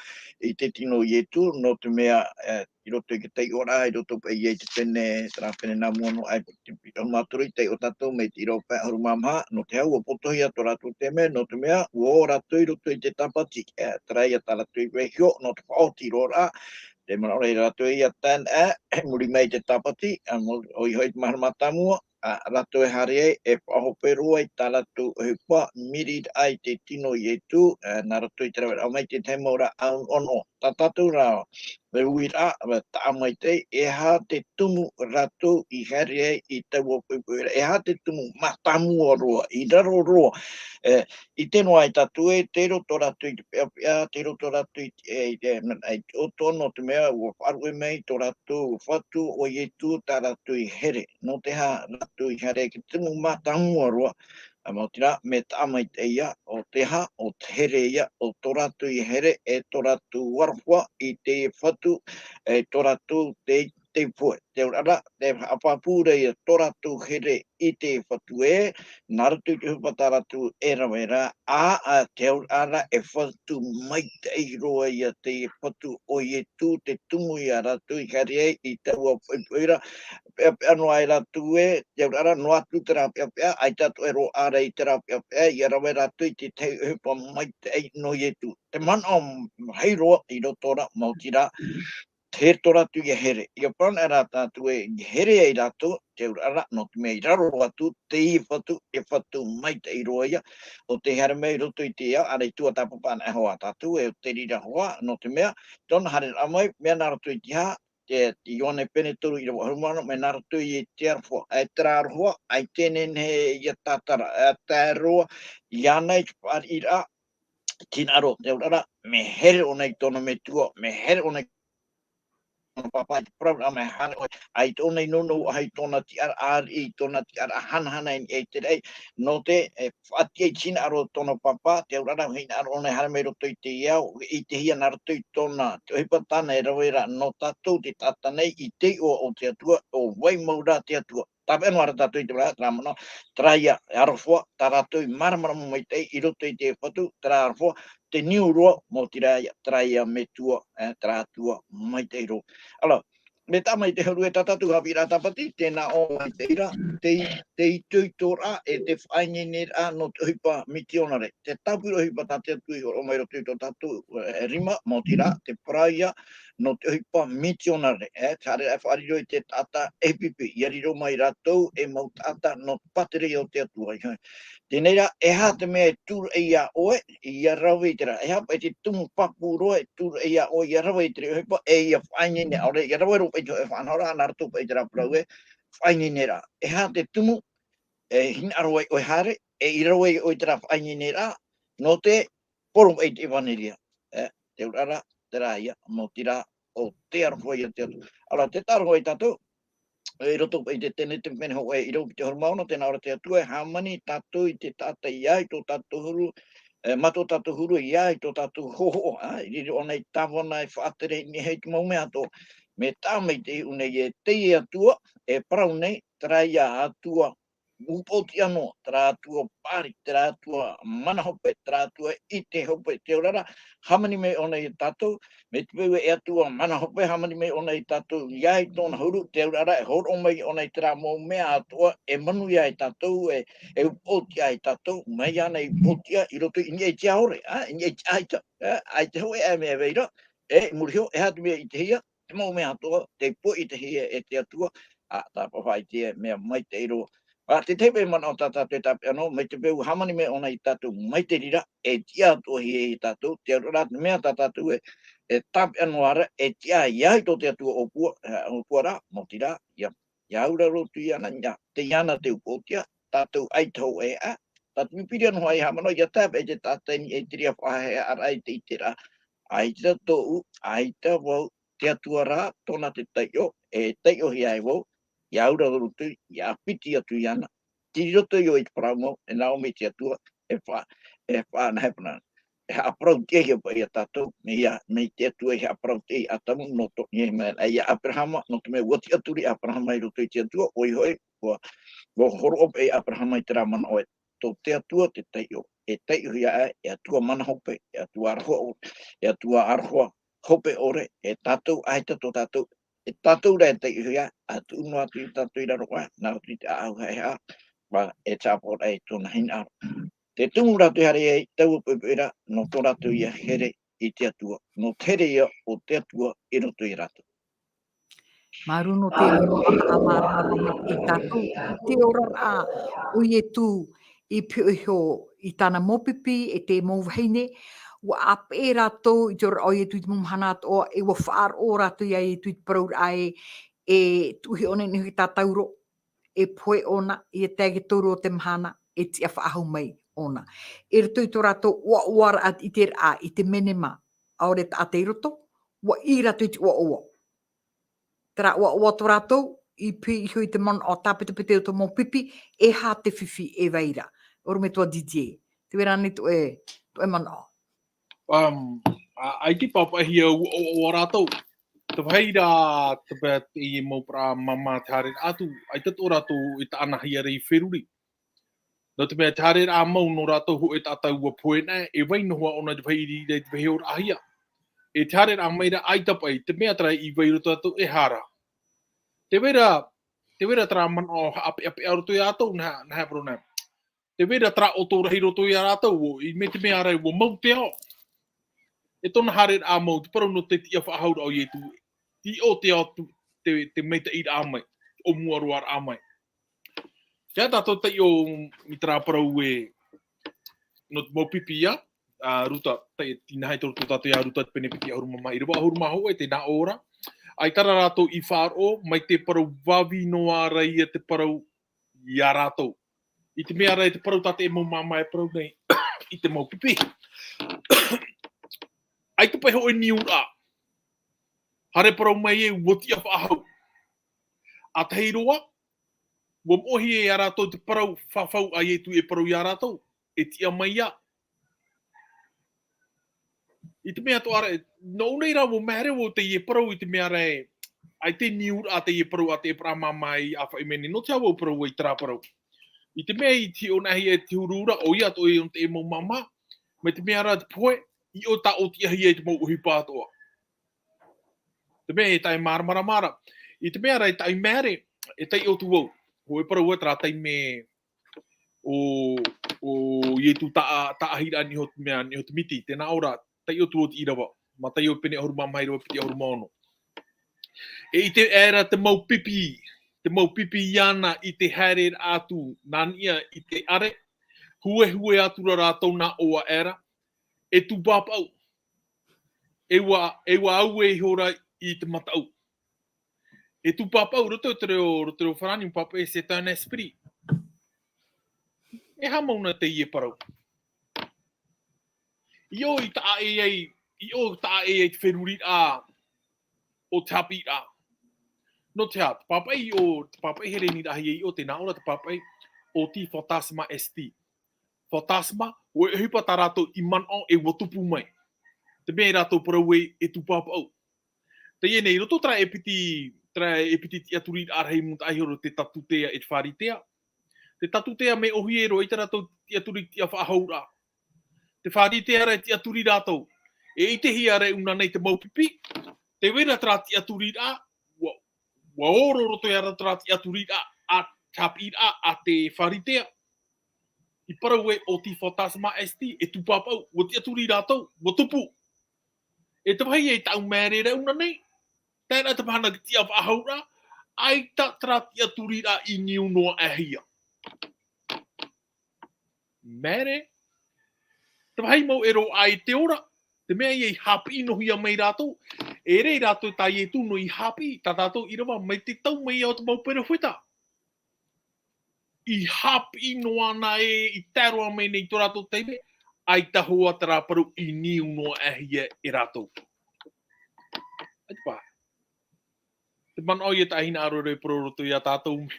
i te tino o Ietu, nō te mea, e, i roto i te taiʻoraʻa, i roto paʻi i te pene, terā pene nā mua noa aʻe, te pito maturi, taiʻo tātou mai te ʻīrava pae ʻahuru mā maha, nō te aha, ʻua potohia tō rātou taime, nō te mea, ʻua ō rātou i roto i te tāpati, e, terā ia tā rātou i vaiiho, nō te faʻaoti roa rā, te manaʻo ra rātou ia tāna, e, i muri mai i te tāpati, a, mo-, ʻoia hoʻi te mahana mātāmua, a, rātou e haere ai, e faʻahope roa i tā rātou ʻohipa, miriraʻa i te tino o Ietu, e, nā roto i te raveraʻa mai i te tahi mau ra ʻānoʻano. Tā tātou rā, e uiraʻa, e, taʻa maitaʻi, e aha te tumu rātou i haere ai i taua poʻipoʻi ra, e aha te tumu mātāmua roa, i raro roa, e, ʻite noa ai tātou ē, tei roto rātou i te peʻapeʻa, tei roto rātou i te, e, i te, e, i te ʻoto, nō te mea, ʻua faʻaruʻe mai tō rātou Fatu, ʻo Ietu, tā rātou i here. Nō te aha rātou i haere, te tumu mātāmua roa, a, maoti rā, mea taʻa maitaʻi ia, ʻo te aha, ʻo te here ia, ʻo tō rātou i here, e tō rātou aroha i te Fatu, e tō rātou te te pohe, te auraʻa ra, te haʻapāpū ra ia tō rātou here i te Fatu ē, nā roto i te ʻohipa tā rātou e rave ra, ā, ā, te auraʻa ra, e Fatu maitaʻi roa ia te Fatu o Ietu, te tumu ia rātou i haere ai i taua poʻipoʻi ra, peʻapeʻa noa ai rātou ē, te auraʻa ra, noa atu terā peʻapeʻa, ʻaita atoʻa e roaʻa ra i terā peʻapeʻa, ʻia rave rātou i te tahi ʻohipa maitaʻi nō Ietu. Te manaʻo maitaʻi roa i roto ra, maoti rā, te here tō rātou ʻia here. ʻIa parau ana rā tātou ē, ʻia here ai rātou, te auraʻa ra, nō te mea i raro roa atu, teie Fatu, e Fatu maitaʻi roa ia, ʻo tē haere mai i roto i te ao, ʻaore i tuatāpapa anaʻe hoʻi tātou, e ʻo te reira hoʻi, nō te mea, tōna haereraʻa mai, mea nā roto i te aha, te, te Ioane pene toru ʻīrava ʻahuru mā ono, mea nā roto i te aroha, e terā aroha, ʻaita e nehenehe ʻia tātara, e tae roa, ʻia ʻana i te fāriʻiraʻa, tē hinaʻaro, te auraʻa ra, mea here ʻōna i tōna metua, mea here ʻōna i tōna pāpā, i te parauraʻa mea haere ʻoe, ʻaita ʻōna i nounou ʻaha i tōna tiʻaraʻa ariʻi, i tōna tiʻaraʻa hanahana i niʻa i te raʻi, nō te, e, faʻatiʻa i te hinaʻaro tōna pāpā, te auraʻa ra, hinaʻaro ʻōna e haere mai i roto i te ao, ʻitehia nā roto i tōna, te ʻohipa tāna e rave ra nō tātou te taʻata nei, i te iʻoa o te Atua, ʻo vai mau rā te Atua. Tāpeʻa noa ra tātou i te mea ra, terā manaʻo, terā ia aroha, tā rātou i māramarama maitaʻi i roto i te Fatu, terā aroha, te niu roa, maoti rā ia, terā ia metua, e, terā Atua maitaʻi roa. Alors, mea taʻa maitaʻi huru e tā tātou haʻapiʻiraʻa tāpati, tē nā ʻō maitaʻi ra, te, te itoitoraʻa, e te faʻaineineraʻa nō te ʻohipa mitionare. Te tāpura ʻohipa tā te Atua i hōroʻa mai i roto i tō tātou, e, rima, maoti rā, te parau ia, nō te ʻohipa mitionare, e, te haere e faʻariro i te taʻata F P P, ʻia riro mai rātou e mau taʻata nō te pātireia o te Atua. Teie nei rā, e aha te mea e tūraʻi iā ʻoe, ʻia rave i terā, e aha paʻi te tumu pāpū roa e tūraʻi iā ʻoe, ʻia rave i terā ʻohipa, e ʻia faʻaineine, ʻaore, ʻia rave roa paʻi i te hōʻē faʻanahoraʻa, nā roto paʻi i terā parau ē, faʻaineineraʻa. E aha te tumu, e hinaʻaro ai ʻoe e haere, e i rave ai ʻoe i terā faʻaineineraʻa, nō te poro paʻi i te ʻevanelia. E, te auraʻa ra, terā ia, maoti rā, ʻo te aroha ia te Atua. Alors, tē tāʻu ra hoʻi tātou, e, i roto paʻi i te Tenete pene hōʻē ʻīrava piti ʻahuru mā ono, tē nā ʻō ra te Atua, e hāmani tātou i te taʻata i ʻā i tō tātou huru, e, mā tō tātou huru i ʻā i tō tātou hōhoʻa, ā, i riro ʻōna i tāvana, e faʻatere i niʻa i te mau mea atoʻa. Mea taʻa maitaʻi ʻōna, e teie Atua, e parau nei, terā ia Atua upoʻotiʻa noa, terā Atua paʻari, terā Atua mana hope, terā Atua ʻite hope, te auraʻa ra, hāmani mai ʻōna iā tātou, mai te peu e Atua mana hope, hāmani mai ʻōna iā tātou i ʻā i tōna huru, te auraʻa ra, e hōroʻa mai ʻōna i terā mau mea atoʻa, e manuia ai tātou, e, e upoʻotiʻa ai tātou, mai iāna i upoʻotiʻa, i roto i niʻa i te ao ʻore, ā, i niʻa i te ʻaita, ā, ʻaita hōʻē mea e vai ra, e, i muri iho, e aha te mea i ʻitehia, te mau mea atoʻa, tei poʻitehia e te Atua, ā, tāpaʻo faʻaʻite e mea maitaʻi roa. Ā, te tahi paʻi manaʻo tā tātou e tāpeʻa noa, mai te peu hāmani mai ʻōna iā tātou mai te reira, e tiʻa atoʻa hia iā tātou, te auraʻa ra, te mea tā tātou e, e tāpeʻa noa ra, e tiʻa ai tō te Atua ʻōpua, ā, ʻōpua ra, maoti rā, ʻia, ʻia auraro atu iāna, ʻia, tei iāna te upoʻotiʻa, tātou ʻaita hōʻē ā, tātou i piri noa hoʻi e haʻamanaʻo, ʻia tae paʻi te taʻata i niʻa i te reira faʻahaʻehaʻaraʻa i te ʻiteraʻa, ʻaita tōʻu, ʻaita vau, te Atua rā, tōna te taiʻo, e taiʻohia ai vau, ʻia auraro atu, ʻia piti atu iāna. Tei roto ïa i te parau mau, e nā ʻō mai te Atua, e fa-, e faʻanahoraʻa. E haʻaparau-tiʻa-hia paʻi ia tātou, mai ia, mai te Atua i haʻaparau-tiʻa ia Atamu, nō tō, ia, mai, ia Aperahama, nō te mea ʻua tiʻaturi Aperahama i roto i te Atua, ʻoia hoʻi, ʻua, ʻua hōroʻa paʻi Aperahama i terā manaʻo ē, tō te Atua te taiʻo, e taiʻohia aʻe, e Atua mana hope, e Atua aroha ʻore, e Atua aroha hope ʻore, e tātou, ʻaita tō tātou e tātou rā e taiʻohia, a tuʻu noa atu i tātou i raro aʻe, nā roto i te ʻāʻau haʻehaʻa, ʻua e tāpaʻo rā i tōna hinaʻaro. Te tumu rātou e haere ai, taua poʻipoʻi ra, nō tō rātou ia here i te Atua, nō te here ia o te Atua i roto ia rātou. Māuruuru nō te manaʻo haʻamāramarama i tātou, te oraraʻa o Ietu i pihaʻi iho i tāna mau pipi, e te mau vahine, ʻua ʻāpeʻe rātou i te oraraʻa o Ietu i te mau mahana atoʻa, e ʻua faʻaroʻo rātou ia Ietu i te parauraʻa ē, e tuʻu iho ʻōna i niʻa i te tātauro, e pohe ʻōna, ia tae i te toru o te mahana, e tiʻa faʻahou mai ʻōna. I roto i tō rātou ʻoaʻoaraʻa i te ʻiteraʻa, i te menema, ʻaore taʻata i roto, ʻua ʻī rātou i te ʻoaʻoa. Terā ʻoaʻoa tō rātou, i pihaʻi iho i te manaʻo tāpetepete o te mau pipi, e aha te fifi e vai ra. ʻOrometua Didier. Tē vai ra ānei tō ʻoe, tō ʻoe manaʻo? Um, ʻa, ʻaita i pāpaʻihia ʻo, ʻo, ʻo rātou. Te vāhi ra, te pā, teie mau parau māmā te haere atu, ʻaita tō rātou e taʻanahia ra i feruri. Nō te mea te haereraʻa mau nō rātou hōʻē taʻata ʻua pohe nei, e vai noa ʻōna i te vāhi i reira i te vāhi ʻōraʻahia. E te haereraʻa mai ra ʻaita paʻi, te mea terā i vai roto atu e hara. Tē vai ra, tē vai ra terā manaʻo haʻapeʻapeʻa roto ia rātou, nā, nā hea parau nā. Tē vai ra terā ʻoto rahi roto ia rātou, ʻo, i mea te mea ra, ʻua mau te ao. E tōna haereraʻa mau, te parau nō te tiʻa faʻahouraʻa o Ietu. Te ʻiʻo te ao tu, te, te maitaʻiraʻa mai, te ʻōmuaraʻa mai. Tē tātou taiʻo i terā parau ē, nō te mau pipi ia, ā, Ruta, tai, tīnaha i tō tātou ia Ruta te pene piti ʻahuru mā maha, ʻīrava ʻahuru mā hōʻē, tē nā ʻō ra. ʻAita rā rātou i faʻaroʻo, mai te parau vāvī noa ra ia te parau ia rātou. I te mea ra, i te parau tā te mau māmā e parau nei, i te mau pipi. ʻAita paʻi hōʻē niuraʻa. Haere parau mai ē, ʻua tiʻa faʻahou. ʻA tahi roa, ʻua moʻehia e ia rātou te parau fafau a Ietu e parau ia rātou, e tiʻa mai ia. I te mea atoʻa ra, nō ʻō nei rā ʻua maere vau teie parau i te mea ra, ʻaita e niuraʻa teie parau a te ʻēparaʻa māmā i ʻāfaʻi mai nei, nō te aha vau parau ai terā parau. I te mea i te hiʻo nāhia e te huru ra, ʻoia atoʻa e ʻō te mau māmā, mai te mea ra te pohe, i ʻō tā ʻōtiʻahia i te mau ʻohipa atoʻa. Te mea e tae māramarama ra. I te mea ra e tae maere, e taiʻo atu vau. Hōʻē parau ē terā taime ʻo, ʻo Ietu taʻa, taʻahiraʻa niʻa iho te mea, niʻa iho te miti, tē nā ʻō ra, taiʻo atu vau te ʻīrava. Mātaio pene ʻahuru mā maha, ʻīrava piti ʻahuru mā ono. E ʻite aʻera te mau pipi, te mau pipi iāna i te haereraʻa atu, nā niʻa i te ʻare, huehue atu ra rātou nā ʻō aʻera, e tūpāpaʻu. E ʻua, e ʻua auē ihora i te mataʻu. E tūpāpaʻu, roto i te reo, roto i te reo farāni, pāpaʻi, c'est un esprit. E aha mau na teie parau. I ʻō i taʻa ʻē ai, i ʻō i taʻa ʻē ai te feruriraʻa o te haʻapiʻiraʻa. Nō te aha, te pāpaʻi i ʻō, te pāpaʻi Heleniraʻa i ʻō, tē nā ʻō ra te pāpaʻi, oti phantasma esti. Phantasma, ʻoia hoʻi paʻi tā rātou i manaʻo e ʻua tupu mai. Te mea e rātou parau ē, e tūpāpaʻu. Teie nei, i roto terā e piti, terā e piti tiʻaturiraʻa rahi mūtaʻa ihora, te Tatutea e te Faritea. Te Tatutea mea ʻōhie roa, ʻaita rātou tiʻaturi tiʻa faʻahouraʻa. Te Faritea ra e tiʻaturi rātou. E ʻitehia ra e ʻūna nei te mau pipi. Tē vai ra terā tiʻaturiraʻa, ʻua, ʻua oro roto ia rātou terā tiʻaturiraʻa, a te haʻapiʻiraʻa, a te Faritea. I parau ē, oti phantasma esti, e tūpāpaʻu, ʻua tiʻaturi rātou, ʻua tupu. E te vāhi e taʻu maere ra e ʻūna nei, tae ra te mahana ki te tiʻa faʻahouraʻa, ʻaita terā tiʻaturiraʻa i niu noaʻahia. Maere, te vāhi mau e roaʻa i te ora, te mea ia i haʻapiʻi noa hia mai rātou, e ʻere rātou tā Ietu noa i haʻapiʻi, tā tātou ʻīrava mai te tau mai ia o te mau perofeta. I haʻapiʻi noa na ē, i tae roa mai nei tō rātou taime, ʻaita hoʻi terā parau i niu noaʻahia e rātou. ʻAita paʻi. Te manaʻo ia tā hinaʻaro e parau roto ia tātou.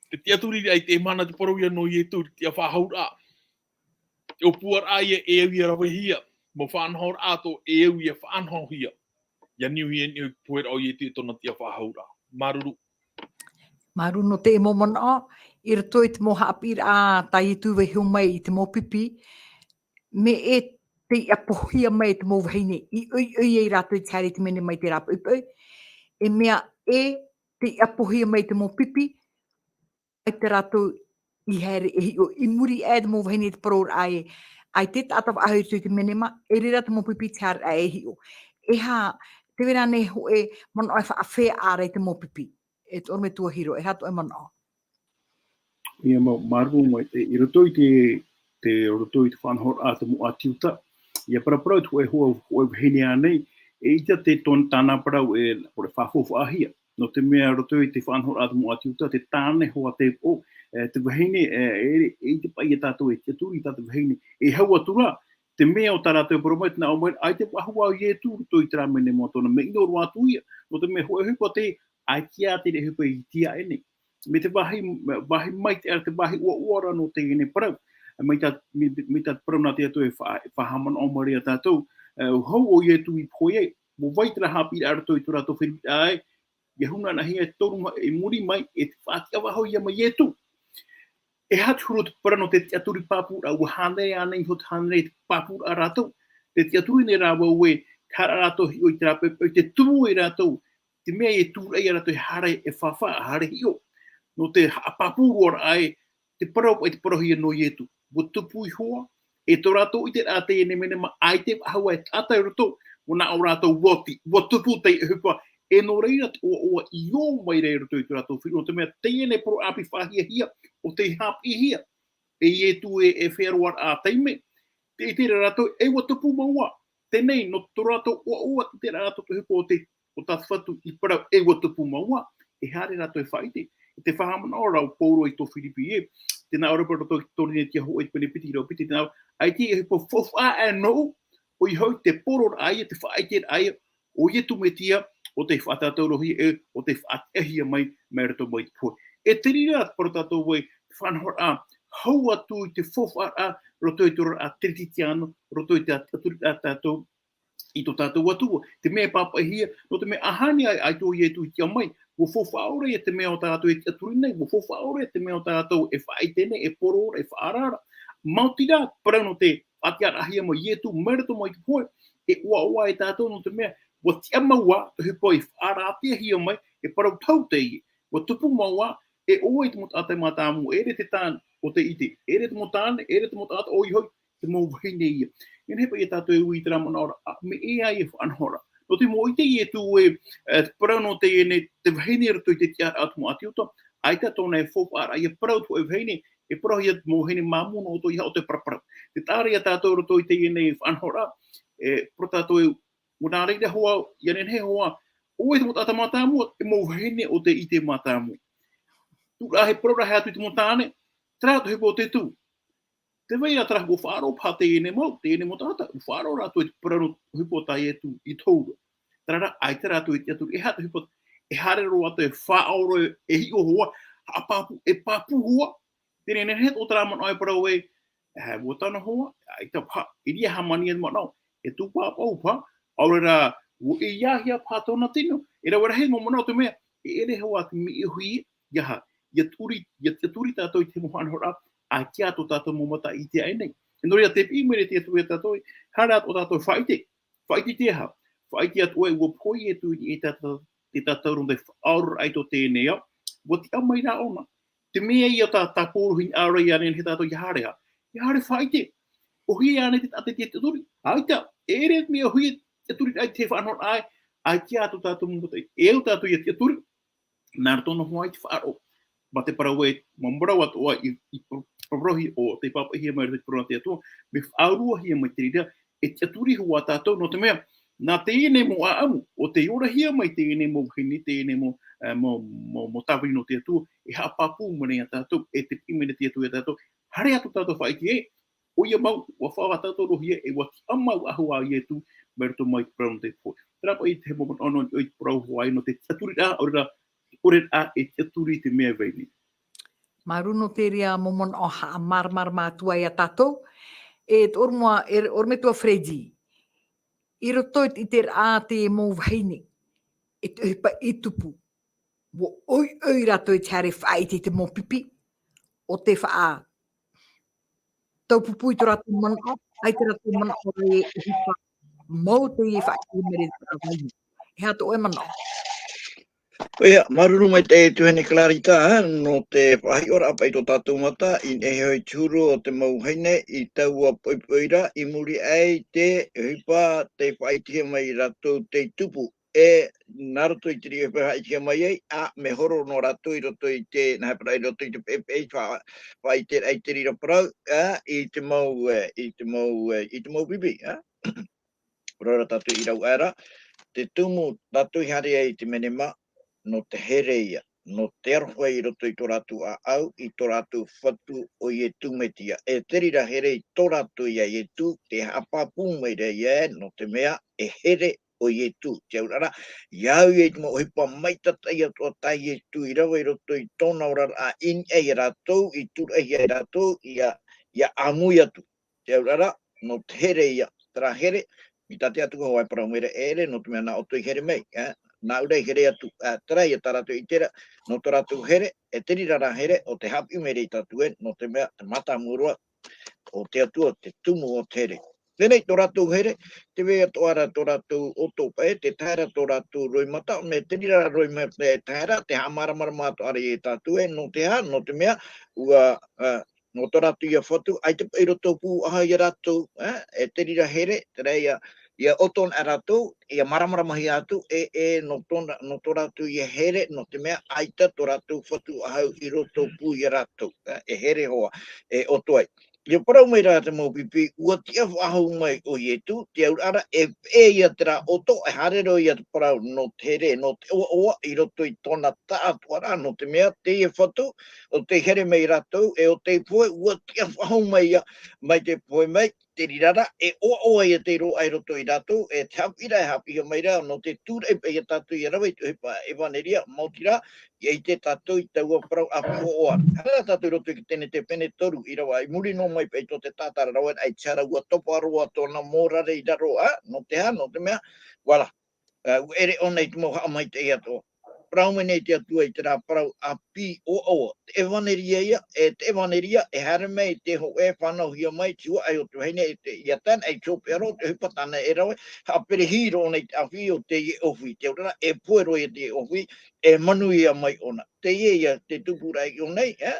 Te tiʻaturi ai te mahana te parau ia nō Ietu, te tiʻa faʻahouraʻa. Te ʻōpuaraʻa ia e au ia ravehia. Mau faʻanahoraʻa atoʻa e au ia faʻanahohia. Ia niuhia niʻa i te poheraʻa o Ietu e tōna tiʻa faʻahouraʻa. Māuruuru. Māuruuru nō te mau manaʻo, i roto i te mau haʻapiʻiraʻa tā Ietu i vaiiho mai i te mau pipi, mea e tei ʻapohia mai te mau vahine, i ʻoiʻoi ai rātou i te haere i te mene mai terā poʻipoʻi. e mea e te ʻapohia mai te mau pipi, ʻaita rātou i haere e hiʻo, i muri aʻe te mau vahine i te parau ra ē, ʻaita e taʻata faʻahou i roto i te menema, e reira te mau pipi i te haere aʻe e hiʻo. E aha, tē vai ra ānei hōʻē manaʻo e faʻaʻāfea ra i te mau pipi? E te ʻorometua Hiro, e aha tō ʻoe manaʻo? Ia mau, māuruuru maitaʻi, i roto i te, te, roto i te faʻanahoraʻa a te mau ʻĀti Iuta, ʻia paraparau te hōʻē, hōʻē, hōʻē vahine ānei, e ʻita te tōna, tāna parau e, ʻore faʻafaufaʻahia. Nō te mea roto i te faʻanahoraʻa a te mau ʻĀti Iuta, te tāne hoa tēpoʻo, e, te vahine, e, e, e ʻite paʻi ia tātou e tiʻaturi tā te vahine. E hau atu ra, te mea o tā rātou parau mai, tē nā ʻō mai, ʻaita e faʻahou ā Ietu i roto i terā menema tōna, mea ʻino roa atu ia, nō te mea hōʻē ʻohipa tē, ʻaita ā te reira ʻohipa i tiaʻi nei. Mai te vāhi, vāhi maitaʻi ra, te vāhi ʻoaʻoa ra nō teie nei parau. Mai tā, mai, mai tā te parau nā te Atua e fa-, e faʻahaʻamanaʻo mai ra ia tātou, e, hou ʻo Ietu i pohe ai, ʻua vai terā haʻapiʻiraʻa i roto i tō rātou feruriraʻa ē, ʻia huna anaʻe e toru ma-, i muri mai, e te faʻatiʻa faʻahou ia mai Ietu. E aha te huru o te parau nō te tiʻaturi pāpūraʻa, ʻua hānere ānei iho te hānere i te pāpūraʻa rātou. Tē tiʻaturi nei rā vau ē, tē haere rātou e hiʻo i terā poʻipoʻi, tē tumu ai rātou, te mea e tūraʻi ia rātou e haere e fāfā, haere e hiʻo. Nō te haʻapāpū roa ra ē, te parau paʻi tē parauhia nō Ietu. ʻUa tupu iho ā, e tō rātou ʻiteraʻa teie nei menema ʻaita e faʻahou ā e taʻata i roto, ʻua nā ʻō rātou ʻua oti, ʻua tupu teie ʻohipa, e nō reira te ʻoaʻoa i ō mai ra i roto i tō rātou feruriraʻa, nō te mea teie nei parau ʻāpī faʻahiahia, ʻo tei haʻapiʻihia e Ietu e, e feiā roaraʻa taime, tē ʻite ra rātou, e ʻua tupu mau ā. Teie nei, nō tō rātou ʻoaʻoa, tē ʻite ra rātou te ʻohipa o te, o tā te Fatu i parau, e ʻua tupu mau ā, e haere rātou e faʻaʻite. E te faʻahaʻamanaʻo ra ʻo Paulo i tō Firipi ē, tē nā ʻō ra paʻi roto i te Korinetia hōʻē pene piti, ʻīrava piti, tē nā ʻō, ʻaita e ʻohipa faufaʻa aʻe nōʻu, ʻoia hoʻi te poro ra ʻaia, te faʻaʻite ra ʻaia, ʻo Ietu Metia, ʻo tei faʻatātaurohia, e, ʻo tei faʻatiʻahia mai, mai roto mai te pohe. E te reira, parau tātou ē, te faʻanahoraʻa, hau atu i te faufaʻaraʻa, roto i te oraraʻa Teretitiano, roto i te tiʻaturiraʻa tātou, i tō tātou Atua, te mea e pāpaʻihia, nō te mea ʻaita ā, ʻaita ʻo Ietu i tiʻa mai, ʻua faufaʻa ʻore ia te mea o tā rātou e tiʻaturi nei, ʻua faufaʻa ʻore ia te mea o tā rātou e faʻaʻite nei, e poro ra, e faʻaara ra. Maoti rā, parau nō te faʻatiʻaraʻahia mai Ietu, mai roto mai te pohe, e ʻoaʻoa e tātou nō te mea, ʻua tiʻa mau ā, te ʻohipa i faʻarāveahia mai, e parau tau teie, ʻua tupu mau ā, e ʻoe te mau taʻata e mātāmua, ʻeʻere te tāne, ʻo tei ʻite, ʻeʻere te mau tāne, ʻeʻere te mau taʻata, ʻoia hoʻi, te mau vahine ia. Nehenehe paʻi ia tātou e ui i terā manaʻo ra, ā, mea ʻē ā ia faʻanahoraʻa. Nō te mau ʻite Ietu ē, e, te parau nō teie nei, te vahine roto i te tiʻaraʻa o te mau ʻĀti Iuta, ʻaita tōna e faufaʻaraʻa ia parau te hōʻē vahine, e parauhia te mau vahine māmū nō ʻoutou ia haʻo te paraparau. Tē taʻa ra ia tātou roto i teie nei faʻanahoraʻa, e, parau tātou ē, ʻua nā reira hoʻi, ʻia nehenehe hoʻi, ʻoe te mau taʻata mātāmua, e mau vahine ʻo tei ʻite mātāmua. Tuʻu ra he parau rahi atu i te mau tāne, terā te ʻohipa o te tū. Tē vai ra terā ʻua faʻaroʻo paha teie nei mau, teie nei mau taʻata, ʻua faʻaroʻo rātou i te parau ʻohipa tā Ietu i te hau ra. Terā rā, ʻaita rātou e tiʻaturi, e aha te ʻohipa, e haere roa atu e faʻaora, e hiʻo hoʻi, haʻapāpū, e pāpū hoʻi, teie nei, nehenehe atoʻa terā manaʻo e parau ē, e, ʻua tano hoʻi, ʻaita paha, i reira e hāmani te manaʻo, e tūpāpaʻu paha, ʻaore rā, ʻua ʻeiahia paha tōna tino, e rave rahi mau manaʻo te mea, e ʻere hoʻi te mea ʻohi, ʻia aha, ʻia tiʻaturi, ʻia tiʻaturi tātou i te mau faʻanahoraʻa, ʻaita ā tō tātou mau mata i tiʻa aʻe nei. E nō reira, tē piʻi mai ra te Atua ia tātou, haere atoʻa tātou e faʻaʻite, faʻaʻite te aha, faʻaʻite atu ē, ʻua pohe Ietu i niʻa ia tātou, ia tātou nō te faʻaoraraʻa i tō teie nei ao, ʻua tiʻa mai rā ʻōna. Te mea ia tā, tā Paulo i hinaʻaro ia nehenehe tātou ʻia haere, ʻia haere faʻaʻite. ʻOhie ānei te taʻata e tiʻaturi? ʻAita, e ʻere te mea ʻohie, tiʻaturiraʻa i te faʻanahoraʻa ē, ʻaita ā tō tātou mau mata, e au tātou ʻia tiʻaturi, nā roto noa hoʻi i te faʻaroʻo. Mā te parau ē, mau parau atoʻa i, i par-, parauhia ʻo tei pāpaʻihia mai roto i te parau a te Atua, mea faʻauruahia mai te reira, e tiʻaturi hoʻi tātou, nō te mea, nā teie nei mau ʻāʻamu, ʻo tei orahia mai teie nei mau vahine, teie nei mau, e, mau, mau, mau tāvini nō te Atua, e haʻapāpū mai nei ia tātou, e tē piʻi mai nei te Atua ia tātou, haere atoʻa tātou faʻaʻite ē, ʻoia mau, ʻua faʻatātaurohia, e ʻua tiʻamau faʻahou ā Ietu, mai roto mai te parau nō te pohe. Terā paʻi te mau manaʻo nō niʻa i te parau hoʻi nō te tiʻaturiraʻa, ʻaore rā, ʻaore rā e tiʻaturi te mea vai nei. Māuruuru nō te reira mau manaʻo haʻamāramarama atu ai ia tātou. E te ʻorometua, e ʻorometua Freddy. I roto i te, i te ʻiteraʻa a te mau vahine, e te ʻohipa i tupu. ʻUa ʻoiʻoi rātou i te haere faʻaʻite i te mau pipi, ʻo tē faʻataupupū i tō rātou manaʻo, ʻaita rātou manaʻo ra e ʻohipa mau teie faʻaʻite mai ra i te parau vahine. E aha tō ʻoe manaʻo? ʻOia, māuruuru maitaʻi e tuahine Clarita, ā, nō te faʻahiʻoraʻa paʻi i tō tātou mata, i niʻa iho i te huru o te mau vahine, i taua poʻipoʻi ra, i muri aʻe i te ʻohipa tei faʻaʻitehia mai rātou tei tupu. E, nā roto i te riʻi ʻohipa e faʻaʻitehia mai ai, ā, mea horo noa rātou i roto i te, nā hea parau, i roto i te peʻepeʻe, fa-, faʻaʻiteraʻa i te reira parau, ā, i te mau, e, i te mau, e, i te mau pipi, ā. Parau ra tātou i rau aʻera, te tumu tātou i haere ai i te menema, nō te here ïa, nō te aroha i roto i tō rātou ʻāʻau, i tō rātou Fatu ʻo Ietu Metia. E te reira here i tō rātou ia Ietu, tē haʻapāpū mai ra ïa, nō te mea, e here ʻo Ietu. Te auraʻa ra, ʻia au ïa i te mau ʻohipa maitaʻi atoʻa tā Ietu i rave i roto i tōna oraraʻa i niʻa ia rātou, i tūraʻihia e rātou, ʻia, ʻia ʻāmui atu. Te auraʻa ra, nō te here ïa, terā here, mai tā te Atua hoʻi e parau mai ra e ʻere, nō te mea nā ʻoutou i here mai, ā, nāʻu rā i here atu, ā, terā ïa tā rātou i ʻite ra, nō tō rātou here, e te reira rā here, ʻo tē haʻapiʻi mai ra ia tātou ē, nō te mea, te mātāmua roa, ʻo te Atua, te tumu o te here. Teie nei tō rātou here, tē vai atoʻa ra tō rātou ʻoto paʻi, tē tahe ra tō rātou roimata, mea te reira rā roimata e tahe ra, tē haʻamāramarama atoʻa ra ia tātou ē, nō te aha, nō te mea, ʻua, ā, nō tō rātou ia Fatu, ʻaita paʻi i roto pū ʻaʻahu ia rātou, ā, e te reira here, terā ïa, ʻia ʻoto na rātou, ʻia māramaramahia atu, e, e, nō tōna, nō tō rātou ia here, nō te mea, ʻaita tō rātou Fatu ʻaʻahu i roto pū ia rātou, ā, e here hoʻi, e ʻoto ai. ʻIa parau mai ra te mau pipi, ʻua tiʻa faʻahou mai ʻo Ietu, te auraʻa ra, e, e ïa terā ʻoto, e haere roa ïa te parau, nō te here, nō te ʻoaʻoa, i roto i tōna taʻatoʻaraʻa, nō te mea, teie Fatu, ʻo tē here mai ia rātou, e ʻo tē pohe, ʻua tiʻa faʻahou mai ïa, mai te pohe mai, te reira rā, e ʻoaʻoa ïa tei roaʻa i roto ia rātou, e te haʻapiʻiraʻa e haʻapiʻihia mai ra, nō te tūraʻi paʻi ia tātou ʻia rave i te ʻohipa ʻevaneria, maoti rā, ʻia ʻite tātou i taua parau ʻāpī ʻoaʻoa. Haere rā tātou i roto i te Tenetefene toru, ʻīrava, i muri noa mai paʻi tō te taʻata ra raveraʻa i te hara, ʻua topa roa tōna mōrare i raro, ā, nō te aha, nō te mea, voilà, ā, ʻua ʻere ʻōna i te mau haʻamaitaʻi atoʻa. Parau mai nei te Atua i terā parau ʻāpī ʻoaʻoa. Te ʻevaneria ïa, e te ʻevaneria, e haere mai te hōʻē, fānauhia mai, te huaʻai o te vahine, e te, ʻia tae anaʻe i te hopeʻa roa, te ʻohipa tāna e rave, haʻaperehī roa ʻōna i te ʻāfiʻi o teie ʻōfī. Te auraʻa ra, e pohe roa ïa teie ʻōfī, e manuia mai ʻōna. Teie ïa te tupuraʻa i ʻō nei, ā,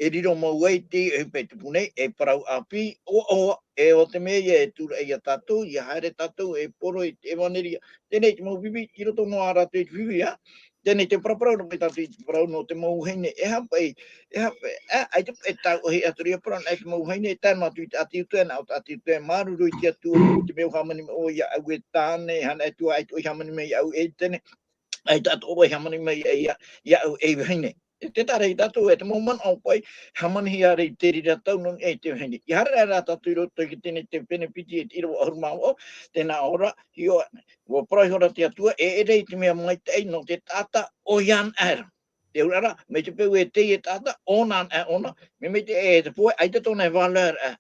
e riro mau ai te ʻohipa e tupu nei, e parau ʻāpī ʻoaʻoa, e ʻo te mea ïa e tūraʻi ia tātou, ʻia haere tātou, e poro i te ʻevaneria. Teie nei te mau pipi, i roto noa rātou i te fifi, ā. Teie nei te paraparau, nō mai tātou i te parau nō te mau vahine, e aha paʻi, e aha paʻi, ā, ʻaita paʻi e tāuʻahia atu ra ia parau, nā te mau vahine, e tae noa atu i te ʻāti Iuta, nā ʻō te ʻāti Iuta, e māuruuru i te Atua, te mea ʻua hāmani mai ʻoe iāʻu e tāne, e aha anaʻe atu ā, ʻaita ʻoe i hāmani mai iāʻu e teine, ʻaita atoʻa ʻoe i hāmani mai ia, ia, iāʻu ei vahine. E te taʻa ra ia tātou, e te mau manaʻo paʻi, hāmanihia ra i te reira tau nō niʻa i te vahine. ʻIa haere rā tātou i roto i te Tenetefene piti, e te ʻīrava ʻahuru mā vaʻu, tē nā ʻō ra, ʻio, ʻua parau ihora te Atua, e ʻere i te mea maitaʻi nō te taʻata ʻoia anaʻe ra. Te auraʻa ra, mai te peu e teie taʻata, ʻōna anaʻe ʻōna, mai, mai te, e te pohe, ʻaita tōna e valeur, ā.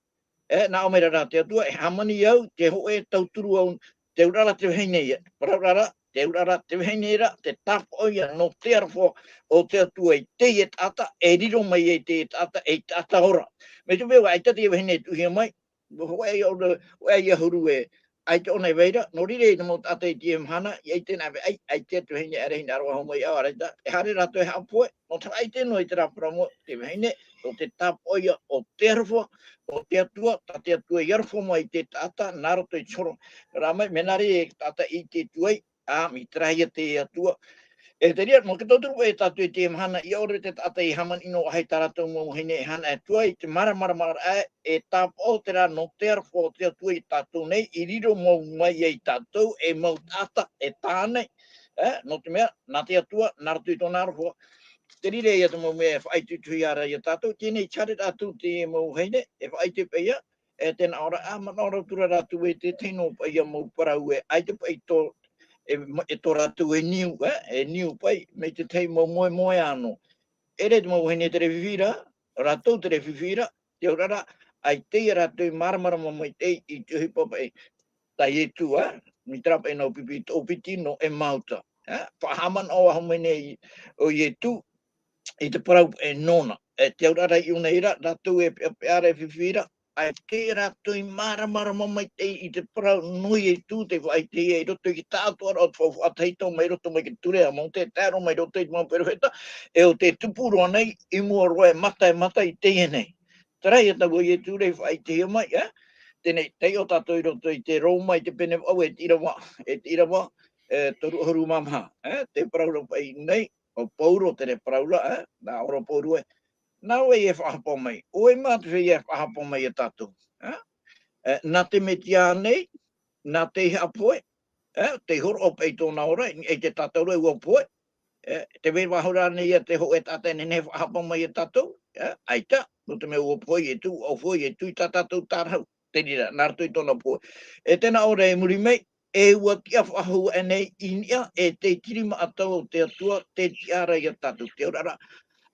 E, nā ʻō mai ra rā te Atua, e hāmani au, te hōʻē tauturu au, te auraʻa ra te vahine ïa. Parau ra, te auraʻa ra te vahine ra, te tāpaʻo ïa nō te aroha o te Atua i teie taʻata, e riro mai ai teie taʻata, ei taʻata ora. Mai te peu ʻaita teie vahine e tuʻuhia mai, hōʻē ïa ora, hōʻē ïa huru ē, ʻaita ʻōna e vai ra, nō reira i te mau taʻata i teie mahana, ʻia ʻite na ʻāvaʻe, ʻaita te vahine e ʻere hinaʻaro faʻahou mai iāʻu, ʻaita, e haere rātou e haʻapohe, nō te faʻaʻite noa i terā parau mau, te vahine, nō te tāpaʻo ïa o te aroha o te Atua, tā te Atua i aroha mai i te taʻata, nā roto i te horo. Rā mai, mea nā reira e taʻata i ʻite atu ai, ā, mai terā ïa te Atua. E te reira, nō te tauturu paʻi ia tātou i teie mahana, ʻia ʻore te taʻata e hāmani noa ʻāvaʻe i tā rātou mau vahine e haere atu ai, te māramarama ra, e tāpaʻo terā nō te aroha o te Atua ia tātou nei, i riro mau mai ia tātou, ei mau taʻata, e tāne, e, nō te mea, nā te Atua, nā roto i tōna aroha. Te reira ïa te mau mea e faʻaitoitohia ra ia tātou, teie nei, haere atu te mau vahine, e faʻaʻite paʻi ïa, e tē nā ʻō ra, ā, manaʻo ra atu ra rātou ē, te tahi noa paʻi ïa mau parau ē, ʻaita paʻi tō, e, ma-, e tō rātou e niu, e, e niu paʻi, mai te tahi mau moemoeā noa. ʻEre te mau vahine e tere fifi ra, rātou e tere fifi ra, te auraʻa ra, ʻaita ia rātou i māramarama maitaʻi i te ʻohipa paʻi tā Ietu, ā, mai terā paʻi nau pipi toʻopiti nō Emauta, ā, faʻahaʻamanaʻo faʻahou mai nei ʻo Ietu i te parau paʻi nōna. E te auraʻa ra i ʻō nei ra, rātou e peʻapeʻa ra e fifi ra, ʻAita rātou i māramarama mai te, i te parau nō Ietu, tē faʻaʻitehia i roto i te taʻatoʻaraʻa o te faufaʻa tahito mai roto mai te ture a Mōte, tae roa mai roto i te mau perofeta, e ʻo tē tupu roa nei i mua roa e mata, e mata i teie nei. Terā ia taua Ietu ra i faʻaʻitehia mai, ā? Teie nei, tei ʻō tātou i roto i te Roma i te pene vaʻu e te ʻīrava, e te ʻīrava, e, toru ʻahuru mā maha, ā? Te parau ra paʻi nei, ʻo Pauro te reira parau ra, ā? Nā ʻō ra Pauro ē, nā vai e faʻahapa mai, ʻoe mā te feiā e faʻahapa mai ia tātou, ā? E, nā te Metia nei, nā tei haʻapohe, ā? Tei hōroʻa paʻi tōna ora, i te tātou ra ua pohe, ā? Tē vai ra faʻahou ra nei ia te hōʻē taʻata e nehenehe e faʻahapa mai ia tātou, ā? ʻAita, nō te mea ua pohe Ietu, ua ʻaufau Ietu i tā tātou tārahu. Te reira, nā roto i tōna pohe. E tē nā ʻō ra i muri mai, e ua tiʻa faʻahou aʻe nei i niʻa, e te tirima atoʻa o te Atua, tē tiʻa ra ia tātou. Te auraʻa ra,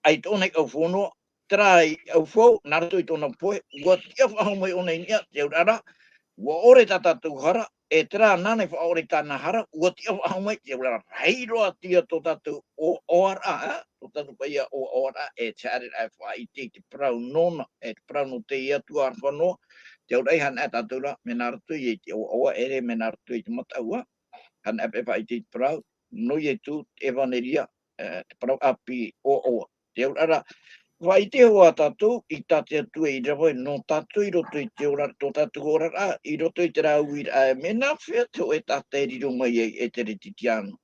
ʻaita ʻōna i ʻaufau noa, terā i ʻaufau, nā roto i tōna pohe, ua tiʻa faʻahou mai ʻōna i niʻa, te auraʻa ra, ua ʻore tā tātou hara, e terā nāna i faʻaʻore i tāna hara, ua tiʻa faʻahou mai, te auraʻa ra, rahi roa atu ia tō tātou ʻo, ʻoaʻoaraʻa, ā? Tō tātou paʻi ʻoaʻoaraʻa, e te haere ra e faʻaʻite i te parau nōna, e te parau nō te Atua aroha noa, te auraʻa i hanaʻo tātou ra, mea nā roto i te ʻoaʻoa, ʻere mea nā roto i te mataʻu, hanaʻo paʻi e faʻaʻite i te parau, nō Ietu, te ʻevaneria, e, te parau ʻāpī ʻoaʻoa. Te auraʻa ra, faʻaʻite hoʻi tātou i tā te Atua i rave nō tātou i roto i te ora, tō tātou oraraʻa, i roto i terā uiraʻa, mea nā fea te hōʻē taʻata e riro mai ai e te Kerisetiano.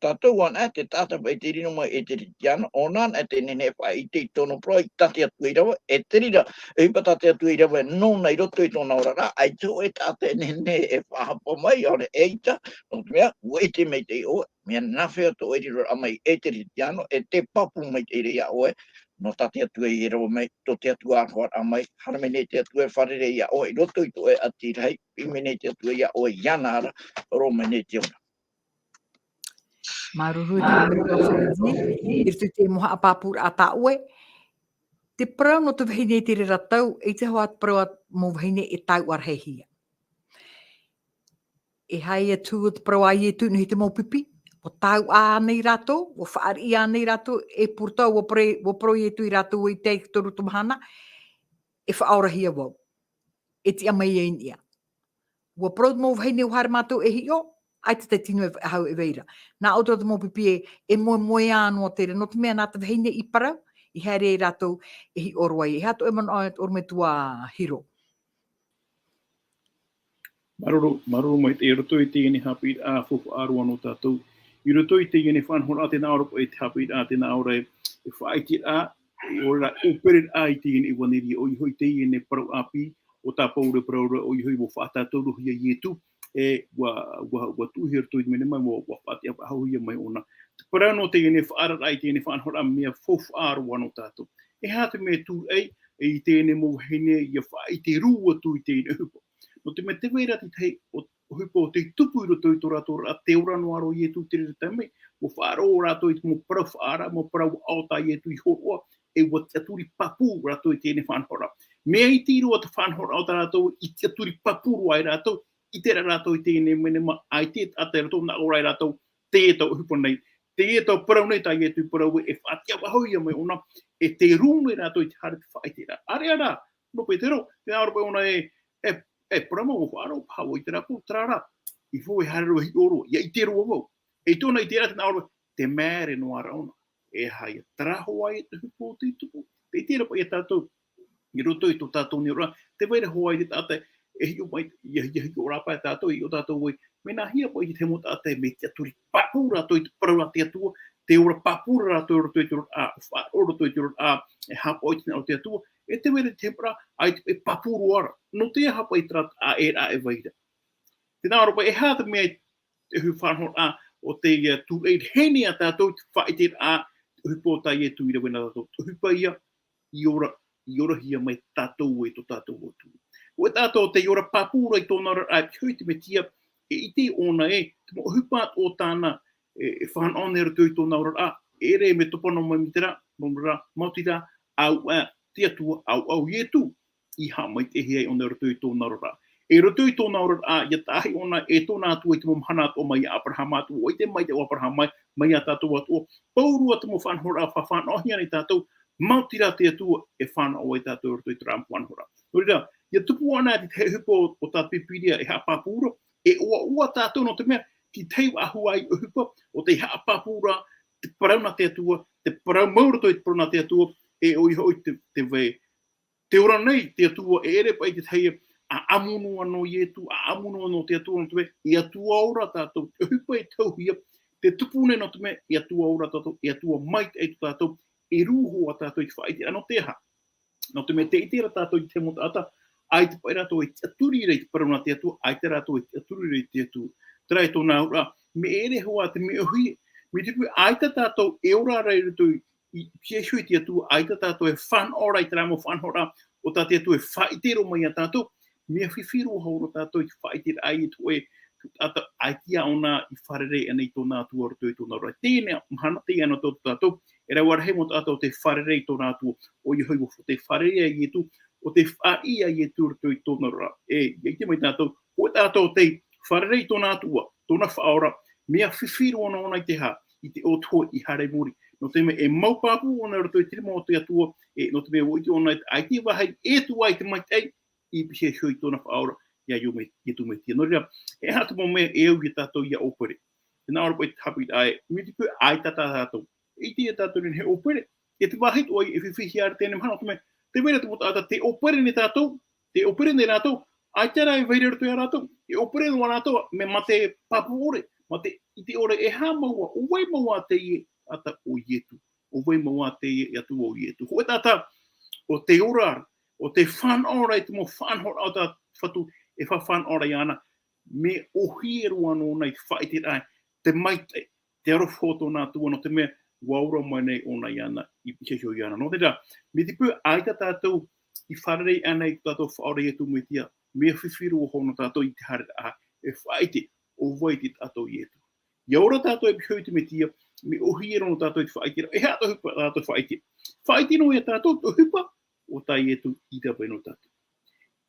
Tātou anaʻe te taʻata paʻi tē riro mai e te Kerisetiano, ʻōna anaʻe tē nehenehe e faʻaʻite i tōna parau i tā te Atua i rave, e te reira, e ʻohipa tā te Atua i rave nōna i roto i tōna oraraʻa, ʻaita hōʻē taʻata e nehenehe e faʻahapa mai, ʻaore ʻaita, nō te mea, ua ʻite maitaʻi ʻoe, mea nā fea tō ʻoe riroraʻa mai e te Kerisetiano, e te pāpū maitaʻi ra ia ʻoe, nō tā te Atua i rave mai, tō te Atua aroha mai, haere mai nei te Atua e fārerei ia ʻoe, i roto i tō ʻoe ʻati rahi, piʻi mai nei te Atua ia ʻoe, iāna ra, roʻo mai nei te ora. Māuruuru i te mea, i roto i te mau haʻapāpūraʻa tā ʻoe, te parau nō te vahine i te reira tau, ʻaita hoʻi te parau a te mau vahine e tāuʻarahehia. E haere atu te parau a Ietu i niʻa i te mau pipi, ʻua tāuʻa ānei rātou, ʻua fāriʻi ānei rātou, e Pauro, ʻua parau, ʻua parau Ietu ia rātou i te toru o te mahana, e faʻaorahia vau. E tiʻa mai ia i niʻa. ʻUa parau te mau vahine ʻua haere mātou e hiʻo, ʻaita te tino e faʻahou e vai ra. Nā ʻō atu te mau pipi ē, e moemoeā noa te reira, nō te mea nā te vahine i parau, i haere ai rātou e hiʻo roa ai. E aha tō ʻoe manaʻo, ʻorometua Hiro? Māuruuru, māuruuru maitaʻi i roto i teie nei haʻapiʻiraʻa faufaʻa roa nō tātou. I roto i teie nei faʻanahoraʻa, tē nā ʻō ra paʻi te haʻapiʻiraʻa, tē nā ʻō ra e, e faʻaʻiteraʻa, e ʻō ra, ʻōpereraʻa i teie nei ʻevaneria, ʻoia hoʻi teie nei parau ʻāpī, ʻo tā Pauro e parau ra, ʻoia hoʻi ʻua faʻatātaurohia Ietu, e ʻua, ʻua, ʻua tuʻuhia i roto i te mene mai, ʻua, ʻua faʻatiʻa faʻahouhia mai ʻōna. Te parau nō teie nei faʻaararaʻa i teie nei faʻanahoraʻa, mea faufaʻa roa nō tātou. E aha te mea e tūraʻi, i teie nei mau vahine, ʻia faʻaʻite rū atu i teie nei ʻohipa. Nō te mea tē vai ra te tahi ʻo, ʻohipa ʻo tei tupu i roto i tō rātou oraraʻa, tē ora noa ra Ietu i te reira taime, ʻua faʻaroʻo rātou i te mau parau faʻaara, mau parau aʻo tā Ietu i hōroʻa, e ʻua tiʻaturi pāpū rātou i teie nei faʻanahoraʻa. Mea iti roa te faʻanahoraʻa o tā rātou, i tiʻaturi pāpū roa ai rātou, ʻite ra rātou i teie nei mea, ʻaita e taʻata i roto, nā ʻō ra ia rātou, teie taua ʻohipa nei, teie taua parau nei tā Ietu i parau, e faʻatiʻa faʻahouhia mai ʻōna, e tē rū nei rātou i te haere i te faʻaʻiteraʻa. ʻĀreʻa rā, nō Petero, tē nā ʻō ra paʻi ʻōna ē, e, e, parau mau, ʻua faʻaroʻo paha vau i terā pō, terā rā, i fou e haere roa e hiʻo roa, ʻia ʻite roa vau. E tōna ʻiteraʻa tē nā ʻō ra, tē māere noa ra ʻōna. E aha ia, terā hoʻi te ʻohipa ʻo tei tupu. Tē ʻite ra paʻi ia tātou, i roto i tō tātou nei oraraʻa, tē vai ra hoʻi te taʻata e hiʻo mai, ʻia, ʻia hiʻo rā paʻi tātou, ʻia hiʻo tātou ē, mea nāhea paʻi te mau taʻata e mea tiʻaturi pāpū rātou i te parau a te Atua, tē ora pāpū ra rātou i roto i te oraraʻa, faʻaroʻo i roto i te oraraʻa, e haʻapaʻo i te hinaʻaro o te Atua, e tē vai ra te mau taʻata, ʻaita e pāpū roa ra. Nō te aha paʻi terā taʻata e rave ra. Tē nā ʻō ra paʻi, e aha te mea te ʻohipa faʻanahoraʻa o teie tūraʻi nei a tātou, te faʻaʻiteraʻa, te ʻohipa tā Ietu i rave nā tātou, te ʻohipa ia, i ora, i orahia mai tātou e tō tātou Atua. ʻO tātou tei ora pāpū ra i tōna oraraʻa, e pihaʻi te Mesia, e ʻite ʻōna ē, te mau ʻohipa o tāna, e, e fānaʻo nei i roto i tōna oraraʻa, e ʻere mea topa noa mai terā, nō reira, maoti rā, ʻauaʻa te Atua, ʻauaʻa Ietu, i haʻamaitaʻihia ai ʻōna i roto i tōna oraraʻa. E roto i tōna oraraʻa, ʻia taʻahi ʻōna e tōna Atua i te mau mahana atoʻa mai iā Aperahama atoʻa, ʻua ʻite maitaʻi ʻo Aperahama mai, mai iā tātou atoʻa. Pauroa te mau faʻanahoraʻa, fa-, fānaʻohia nei tātou, maoti rā te Atua e fānaʻo ai tātou i roto i terā faʻanahoraʻa. Nō reira, Ia tupu ana te tahi ʻohipa o, o tā te Pīpīria e haʻapāpū ra, e ʻoaʻoa tātou nō te mea, te tahi ʻāhuaʻi ʻohipa, ʻo tei haʻapāpū ra, te parau nā te Atua, te parau mau roto i te parau nā te Atua, e ʻoia hoʻi te, te vai. Te ora nei, te Atua, e ʻere paʻi te tahi, ʻa ʻamu noa nō Ietu, ʻa ʻamu noa nō te Atua, nō te mea, e Atua ora tātou, te ʻohipa e tauhia, te tupu nei nō te mea, e Atua ora tātou, e Atua maitaʻi tō tātou, e rū hoʻi tātou i te faʻaʻite, ʻa nō te aha. Nō te mea tē ʻite ra tātou i te mau taʻata, ʻaita paʻi rātou e tiʻaturi ra i te parau nā te Atua, ʻaita rātou e tiʻaturi ra i te Atua. Terā e tōna auraʻa, mea ʻere hoʻi te mea ʻōhie, mai te peu ʻaita tātou e ora ra i roto i, i, i te Atua, ʻaita tātou e fānaʻo ra i terā mau faʻanahoraʻa, ʻo tā te Atua e faʻaʻite roa mai ia tātou, mea fifi roa hoʻi tātou i te faʻaʻiteraʻa i te hōʻē, taʻata ʻaita ʻōna i fārerei ana i tōna Atua roto i tōna auraʻa. Teie nei, mahana teie ana tō tātou, e rave rahi mau taʻata ʻo tē fārerei i tōna Atua, ʻoia hoʻi ʻo tē fārerei ia Ietu, ʻo tē faʻaʻī ia Ietu roto i tōna auraʻa. E, ʻia ʻite mai tātou, hōʻē taʻata ʻo tē fārerei i tōna Atua, tōna Faʻaora, mea fifi roa nōna i te aha, i te ʻōtohe i haere i muri. Nō te mea e mau pāpū ʻōna roto i te rima o te Atua, e, nō te mea ʻua ʻite ʻōna ʻaita e vāhi e tuʻu ai te maitaʻi, i pīhaʻi iho i tōna Faʻaora, ia Io Me-, Ietu Metia. Nō reira, e aha te mau mea e au ia tātou ʻia ʻōpere. Tē nā ʻō ra paʻi te haʻapiʻiraʻa ē, mai te peu ʻaita tā tātou. E ʻite ia tātou nei e ʻōpere, e te vāhi atoʻa e fifi ra teie mahana, nō te mea, tē vai ra te mau taʻata tē ʻōpere nei tātou, tē ʻōpere nei rātou, ʻaita rā e vai ra i roto ia rātou, e ʻōpere noa rātou, mea mā te pāpū ʻore, mā te ʻite ʻore, e aha mau ā, ʻo vai mau ā teie taʻata ʻo Ietu, ʻo vai mau ā teie Atua ʻo Ietu. Hōʻē taʻata, ʻo tē ora ra, ʻo tē fānaʻo ra i te mau faʻanahoraʻa o tā Fatu e faʻanahoraʻa iāna, mea ʻōhie roa nōna i te faʻaʻiteraʻa, te maitaʻi, te aroha o tōna Atua, nō te mea ʻua ora mai nei ʻōna iāna, i pīhaʻi iho iāna. Nō reira, mai te peu ʻaita tātou i fārerei ana i tō tātou Faʻaora Ietu Metia, mea fifi roa hoʻi nō tātou i te haereraʻa, e faʻaʻite, ʻo vai te taʻata ʻo Ietu. ʻIa ora tātou e pīhaʻi iho i te Metia, mea ʻōhie roa nō tātou i te faʻaʻiteraʻa, e aha te ʻohipa tātou e faʻaʻite. Faʻaʻite noa ia tātou, te ʻohipa, ʻo tā Ietu i rave nō tātou.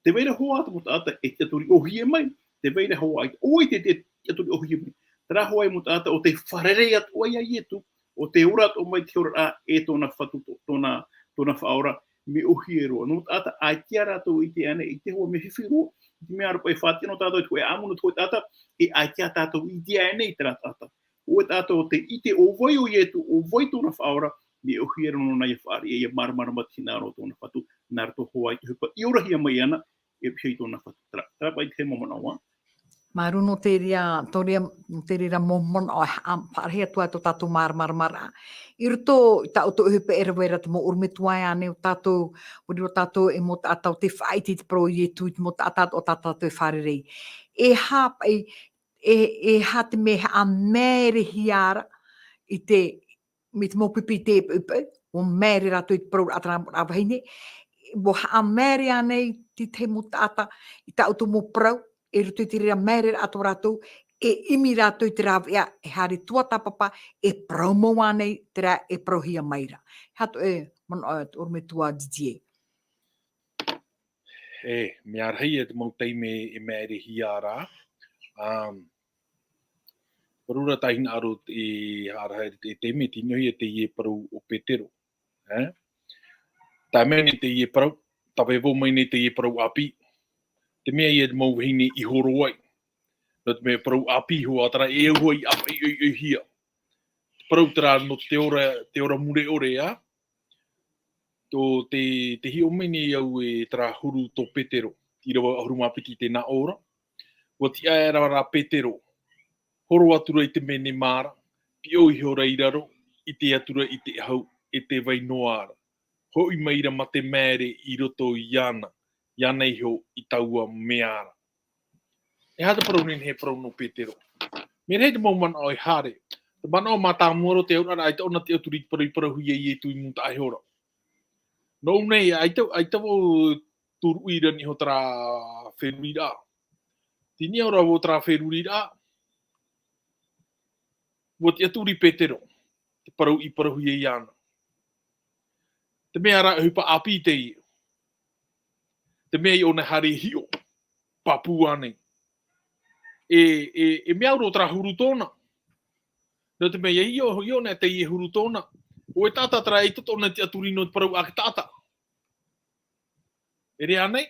Tē vai ra hoʻi te mau taʻata e tiʻaturi ʻōhie mai, tē vai ra hoʻi, ʻo vai te, te tiʻaturi ʻōhie mai. Terā hoʻi mau taʻata ʻo tē fārerei atoʻa ia Ietu, ʻo tē ora atoʻa mai i te oraraʻa e tōna Fatu, tō-, tōna, tōna Faʻaora, mea ʻōhie roa. Nō taʻata ʻaita rātou e ʻite ana, e ʻite hoʻi mea fifi roa, i te mea ʻaore paʻi e faʻatiʻa noa tātou i te hōʻē ʻāmui nō te hōʻē taʻata, e ʻaita tātou e ʻite ana i terā taʻata. Hōʻē taʻata ʻo tē ʻite ʻo vai ʻo Ietu, ʻo vai tōna Faʻaora, mea ʻōhie roa nōna ʻia fāriʻi, ʻia māramarama i te hinaʻaro o tōna Fatu, nā roto hoʻi i te ʻohipa i orahia mai ana, e pīhaʻi i tōna Fatu. Terā, terā paʻi te mau manaʻo. Māuruuru nō te reira, tō reira, nō te reira mau manaʻo e haʻa-, faʻarahi atu ai tō tātou māramarama ra. I roto i tā ʻoutou ʻohipa e rave ra te mau ʻorometua ānei o tātou, ʻua riro tātou e mau taʻata ʻo tē faʻaʻite i te parau o Ietu, i te mau taʻata ʻo tā tātou e fārerei. E aha paʻi, e, e aha te mea e haʻamaerehia ra i te, mai te mau pipi i te ʻepoʻepo, ʻua maere rātou i te parauraʻa a terā mau vahine, ʻua haʻamaere ānei te tahi mau taʻata i tā ʻoutou mau parau, i roto i te reira maere atoʻa rātou, e ʻimi rātou i te rāveʻa, e haere tuatāpapa, e parau mau ānei terā e parauhia mai ra. E aha tō ʻoe manaʻo, ʻorometua Didier? E, mea rahi ia te mau taime e maerehia ra. Um, parau ra tā hinaʻaro e haʻarahi i te, te taime, tē nō hea teie parau o Petero. E? Tae mai nei teie parau, tāvevo mai nei teie parau ʻāpī. Te mea ia te mau vahine i horo ai. Nō te mea parau ʻāpī hoʻi terā e au hoʻi ʻāpī ʻoiʻoihia. Parau terā nō te ora, te ora mure ʻore, ā? Tō te, tē hiʻo mai nei au e terā huru tō Petero, ʻīrava ʻahuru mā piti tē nā ʻō ra. ʻUa tiʻa aʻera rā Petero, horo atu ra i te menemā ra, piʻo iho ra i raro, ʻite atu ra i te ʻahu, e tē vai noa ra. Hoʻi mai ra mā te maere i roto iāna, iāna iho i taua mea ra. E aha te parau nei, e parau nō Petero? Mea rahi te mau manaʻo e haere. Te manaʻo mātāmua roa, te auraʻa ra, ʻaita ʻōna tiʻaturi i te parau i parauhia e Ietu i mūtaʻa iho ra. Nō ʻō nei, ʻaita, ʻaita vau tūruʻi ra i niʻa iho terā feruriraʻa. Tei niʻa ra vau terā feruriraʻa. ʻUa tiʻaturi Petero, te parau i parauhia iāna. Te mea rā, ʻohipa ʻāpī teie. Te mea ia ʻōna e haere e hiʻo, pāpū ānei. E, e, e mea au roa terā huru tōna. Nō te mea ia hiʻo, hiʻo anaʻe teie huru tōna. ʻO te taʻata terā ʻaita tōna tiʻaturi nō te parau a te taʻata. E ʻere ānei?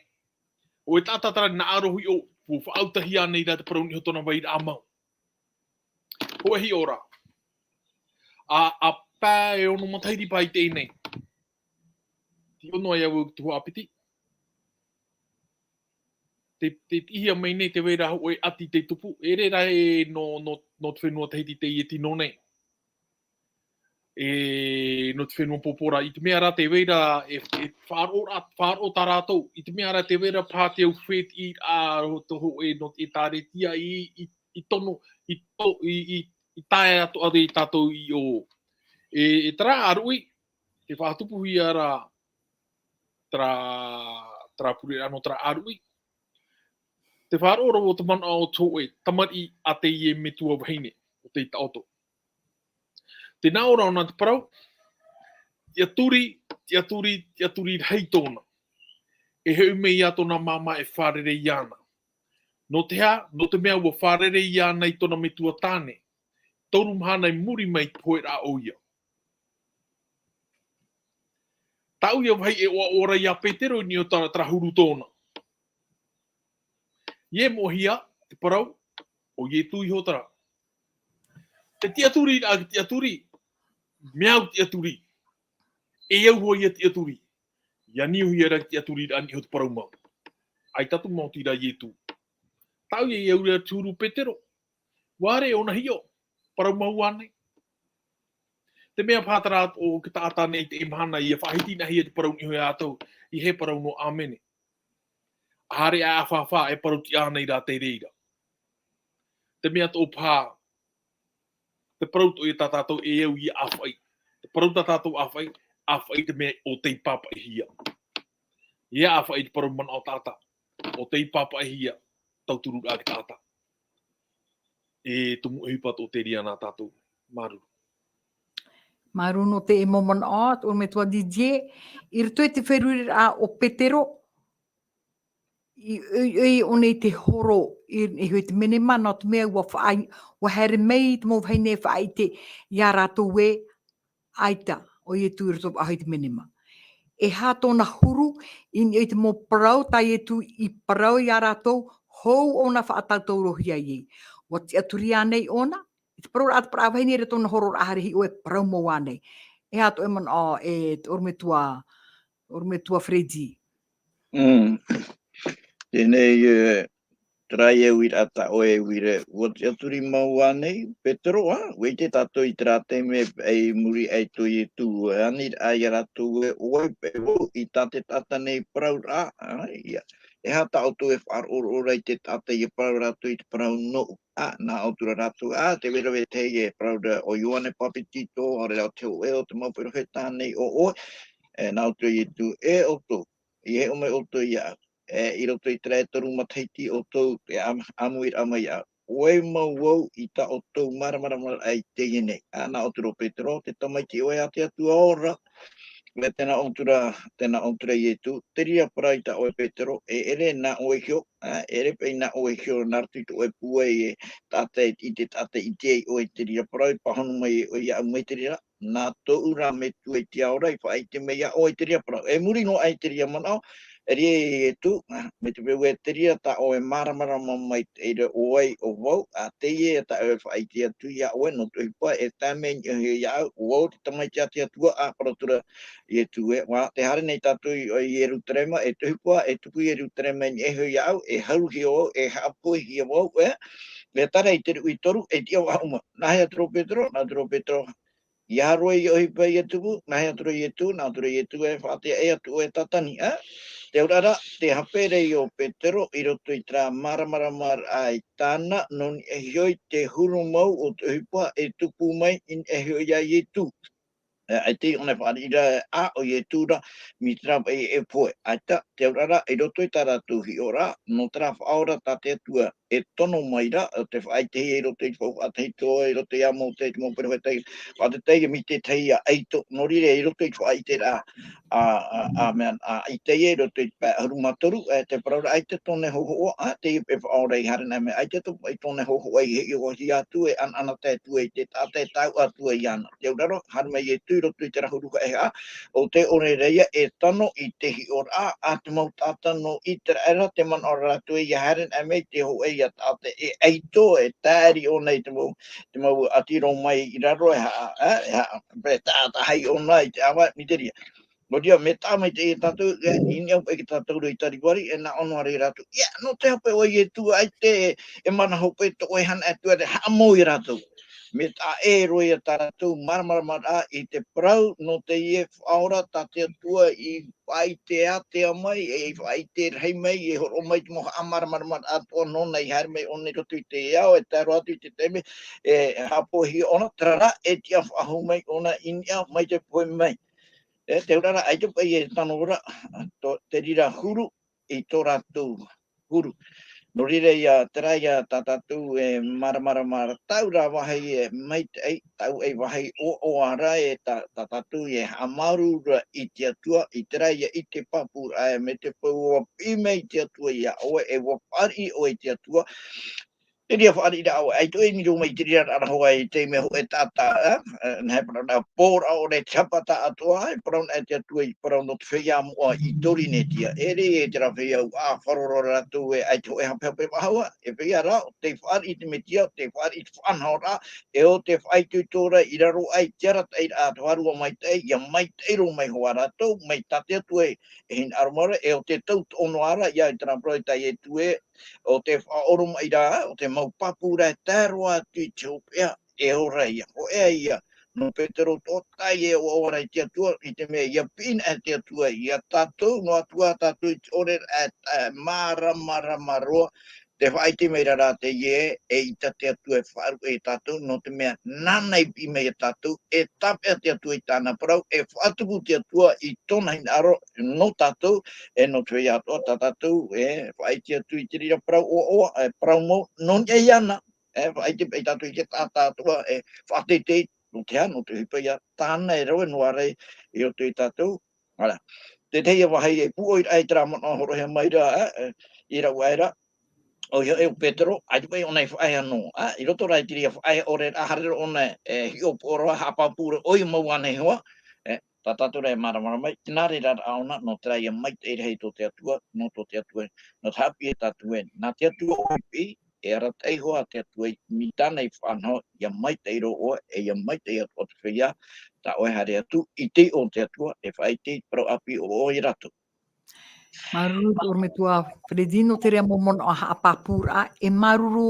ʻO e taʻata terā nā ʻaro hiʻo, ʻua faʻautahia nei rā te parau niʻa i tōna vairaʻa mau. Hōʻē hiʻo ra. ʻA, ʻa pae e ono matahiti paʻi teie nei. Tei ʻō noa iāʻu te tuhaʻa piti. Te, te tiʻihia mai nei tē vai ra hōʻē ʻati tei tupu. E ʻere rā ē nō, nō, nō te fenua Tahiti teie tino nei. E, nō te fenua Pōpō ra, i te mea rā tē vai ra, e, e faʻaroʻo rā, faʻaroʻo tā rātou, i te mea rā tē vai ra paha te au fētiʻi, ā, tō hōʻē nō te ʻĒtāretia i, i, i tono, i to-, i, i, i tae atu ʻa tātou i ʻō. E, e terā ʻāruʻi, tē faʻatupuhia ra terā, terā pure ra nō terā ʻāruʻi. Tē faʻaroʻo ra ʻo te manaʻo o te hōʻē tamariʻi a teie metua vahine, ʻo tei taʻoto. Tē nā ʻō ra ʻōna te parau, tiʻaturi, tiʻaturi, tiʻaturi rahi tōna. E hoʻi mai iā tōna māmā e fārerei iāna. Nō te aha, nō te mea ʻua fārerei iāna i tōna metua tāne. Toru mahana i muri mai te pohe ra ʻoia. Taʻu ia vāhi e ʻoaʻoa ra iā Petero i niʻa i terā, terā huru tōna. ʻIa moʻehia te parau, ʻo Ietu iho terā. Te tiʻaturi ra, te tiʻaturi, mea au tiʻaturi. E au hoʻi ia tiʻaturi. ʻIa niʻa hoʻi ra te tiʻaturi ra niʻa i te parau mau. ʻAita atu mau tei ra Ietu. Taʻu ia i au ra te huru Petero. ʻUa ʻere ʻōna hiʻo, parau mau ānei. Te mea paha terā ʻo te taʻata nei te mahana ʻia faʻahitihia te parau niʻa iā tātou, ʻia parau nō ʻāmene. ʻAhare ʻa ʻāfaʻafa e parau tiʻa nei rā te reira. Te mea tō paha, te parau tō ia tā tātou e au ʻia ʻāfaʻi. Te parau tā tātou ʻāfaʻi, ʻāfaʻi te mea ʻo tei pāpaʻihia. ʻIa ʻāfaʻi te parau manaʻo taʻata, ʻo tei pāpaʻihia, tauturu ra te taʻata. E tumu ʻohipa tō te reira nā tātou. Māuruuru. Māuruuru nō te mau manaʻo, te ʻorometua Didier, i roto i te feruriraʻa o Petero, i, i, i ʻō nei te horo, i, i ʻō i te menema, nō te mea ʻua faʻai-, ʻua haere mai te mau vahine e faʻaʻite iā rātou ē, ʻaita, ʻo Ietu i roto faʻahou i te menema. E aha tōna huru, i niʻa i te mau parau tā Ietu i parau iā rātou, hou ʻōna faʻatautaurohia ai. ʻUa tiʻaturi ānei ʻōna, i te parau ra te parau vahine ra tōna horo ra haere hiʻo e parau mau ānei. E aha tō ʻoe manaʻo, e te ʻorometua, ʻorometua Freddy. Mm. Teie nei, e, terā ia uiraʻa tā ʻoe e uira, ʻua tiʻaturi mau ānei, Petero, ā, ʻua ʻite tātou i terā taime, e, i muri aʻe tō Ietu, e, ani rā iā rātou ē, ʻo vai paʻi vau i tā te taʻata nei parauraʻa, ā, ʻia. E aha tā ʻoutou e faʻaroʻo ra i te taʻata ʻia parau rātou i te parau nōʻu, ā, nā ʻoutou ra rātou, ā, tē vai ra vetahi e parau ra ʻo Ioane Papetito, ʻaore rā te hōʻē o te mau perofeta nei o ʻoe, e, nā ʻoutou Ietu, e ʻoutou, ʻia hiʻo mai ʻoutou iāʻu, e, i roto i terā e toru matahiti ʻoutou e ʻam-, ʻāmuiraʻa mai iāʻu. ʻO vai mau vau i tā ʻoutou māramarama i teie nei. Ā, nā ʻoutou ra Petero, te tamaiti ʻoe a te Atua ora. E tēnā ʻoutou ra, tēnā ʻoutou ra Ietu, te reira parau i tā ʻoe Petero, e ʻere nā ʻoe hiʻo, ā, e ʻere paʻi nā ʻoe hiʻo nā roto i tō ʻoe pūai e taʻata e, i te taʻata i ʻite ai ʻoe i te reira parau, e pāhono mai ʻoe iāʻu mai te reira, nā tōʻu ra Metua i te ao ra i faʻaʻite mai iā ʻoe i te reira parau. E muri noa aʻe i te reira manaʻo, e ʻere Ietu, ā, mai te peu ē te reira tā ʻoe māramarama mai te reira ʻo vai ʻo vau, ā, teie tā ʻoe e faʻaʻite atu iā ʻoe, nō te ʻohipa, e tae mai i niʻa iho iāʻu, ʻo vau te tamaiti a te Atua, ā, parau atu ra Ietu ē, ā, tē haere nei tātou i, i Ierutarema, e te ʻohipa, e tupu i Ierutarema i niʻa iho iāʻu, e haruhia vau, e haʻapoihia vau, ē, e tae ra i te ruʻi toru, e tiʻa vau ʻuma. Nā hea atu ra Petero, nā atu ra Petero, ʻia roa ia ʻohipa ʻia tupu, nā hea atu ra Ietu, nā atu ra Ietu e faʻaʻite atu ʻoe e Tātani, ā? Te auraʻa ra, tē hape ra ʻo Petero i roto i terā māramarama ra i tāna, nō niʻa iho i te huru mau o te ʻohipa e tupu mai i niʻa iho iā Ietu. E, ʻaita ʻōna e fāriʻi ra, ā, ʻo Ietu ra, mai terā paʻi e pohe. ʻAita, te auraʻa ra, i roto i tā rātou hiʻoraʻa, nō terā faʻaora tā te Atua, e tono mai ra, ʻo te faʻaʻitehia i roto i te faufaʻa tahito, i roto i a Mōte, te mau peropheta, faʻaʻitehia mai te tahi ʻaito, nō reira i roto i te faʻaʻiteraʻa, a, a, a mea, a, ʻaita ia i roto i te pae ʻahuru mā toru, e, te parau ra ʻaita tōna e hōhoʻa, a, teie e faʻaora i haere nā mea, ʻaita tō, i tōna e hōhoʻa i hiʻohia atu, e ʻanaʻanatae atu i te taʻata, e tauturu atu iāna. Te auraro, haere mai Ietu i roto i terā huru haʻehaʻa, ʻo tē ʻore ra ia e tano i te hiʻoraʻa a te mau taʻata nō ʻĪteraʻera, te manaʻo ra rātou ia haere nā mea i te hōhoʻa ia taʻata e ʻaito, e tāʻiri ʻōna i te mau, te mau ʻati roa mai i raro, e haʻa, e, e haʻa, e taʻata hai ʻōna i te ʻāvae, mai te reira. Nō reira, mea tāmaitaʻi ia tātou, e, i niʻa hoʻi i tātou i Kalivari, e nā ʻō noa ra ia rātou. Ia, nō te hape ʻo Ietu, ʻaita e, e mana hope tō ʻoe hana atu, e haʻamau ia rātou. Mea taʻa ʻē roa ia tā rātou māramarama ra i te parau, nō teie faʻaora tā te Atua i faʻaʻite ātea mai, e i faʻaʻite rahi mai, e hōroʻa mai te mau haʻamāramarama atoʻa nōna i haere mai ʻōna i roto i te ao, e tae roa atu i te taime, e haʻapohehia ʻōna, terā rā, e tiʻa faʻahou mai ʻōna i niʻa mai te pohe mai. E, te auraro, ʻaita paʻi e tano ra, tō, te reira huru i tō rātou huru. Nō reira ia, terā ia tā tātou e māramarama ra, taua rā vāhi e maitaʻi, taua e vāhi ʻoaʻoa ra e tā, tā tātou e haʻamāuruuru ra i te Atua, i terā ia ʻite pāpūraʻa e mai te peu ʻua piʻi mai te Atua ia ʻoe, e ʻua fāriʻi ʻoe i te Atua, te reira fāriʻiraʻa ʻoe, ʻaita ʻoe e niro mai te reira ra hoa i te mea hōʻē taʻata, ā, ā, nā hea parau nā, pō ra ʻore te hapa taʻatoʻa, e parau nā te Atua i parau nō te feiā moʻa i Torinetia. E rē, e terā feiā ʻua ʻāfaro ra rātou e, ʻaita hōʻē hapehape faʻahou, e feiā rā, ʻo tē fāriʻi i te Metia, ʻo tē fāriʻi i te faʻanahoraʻa, e ʻo tē faʻaitoito ra i raro aʻe i te arataʻiraʻa a te Vārua Maitaʻi, ʻia maitaʻi roa mai hoʻi rātou, mai tā te Atua e, e hinaʻaro mai ra, e ʻo tē tauturu noa ra, ia i terā parau tā Ietu ē, ʻo tē faʻaoromaʻi ra, ʻo te mau pāpū ra e tae roa atu i te hopeʻa, e ora ia, hōʻē ia, nō Petero tō tae e ʻoaʻoa ra i te Atua, i te mea ʻia piʻi na e te Atua ia tātou, noa atu ā tātou i te ʻore ra e, e māramarama roa, tē faʻaʻite mai ra rā teie, eʻita te Atua e faʻaruʻe ia tātou, nō te mea nāna i piʻi mai ia tātou, e tāpeʻa te Atua i tāna parau, e faʻatupu te Atua i tōna hinaʻaro nō tātou, e nō te feiā atoʻa tā tātou, e faʻaʻite atu i te reira parau ʻoaʻoa, e parau mau, nō niʻa iāna, e faʻaʻite paʻi tātou i te taʻata atoʻa, e faʻateitei, nō te aha, nō te ʻohipa ia tāna e rave noa ra i roto ia tātou. Ā, te tahi ia vāhi e pūʻoiraʻa i terā manaʻo hōroʻahia mai ra, e, e, i rave aʻe ra, ʻoia hoʻi ʻo Petero, ʻaita paʻi ʻōna i faʻaea noa, ā, i roto rā i te reira faʻaea ʻore ra, haere roa ʻōna e hiʻopoʻa roa, haʻapāpū ra, ʻoia mau ānei hoʻi, e, tā tātou rā e māramarama mai, tē nā reira rā ʻōna, nō terā ia maitaʻi rahi tō te Atua, nō tō te Atua, nō te haʻapiʻi ia tātou ē, nā te Atua ʻoe i piʻi, e arataʻi hoʻi te Atua i, mai tāna i faʻanaho, ʻia maitaʻi roa ʻoe, e ʻia maitaʻi atoʻa te feiā, tā ʻoe haere atu, i te iʻoa o te Atua, e faʻaʻite i te parau ʻāpī ʻo, ʻo ia rātou. Māuruuru i te ʻorometua Freddy, nō te reira mau manaʻo haʻapāpūraʻa, e māuruuru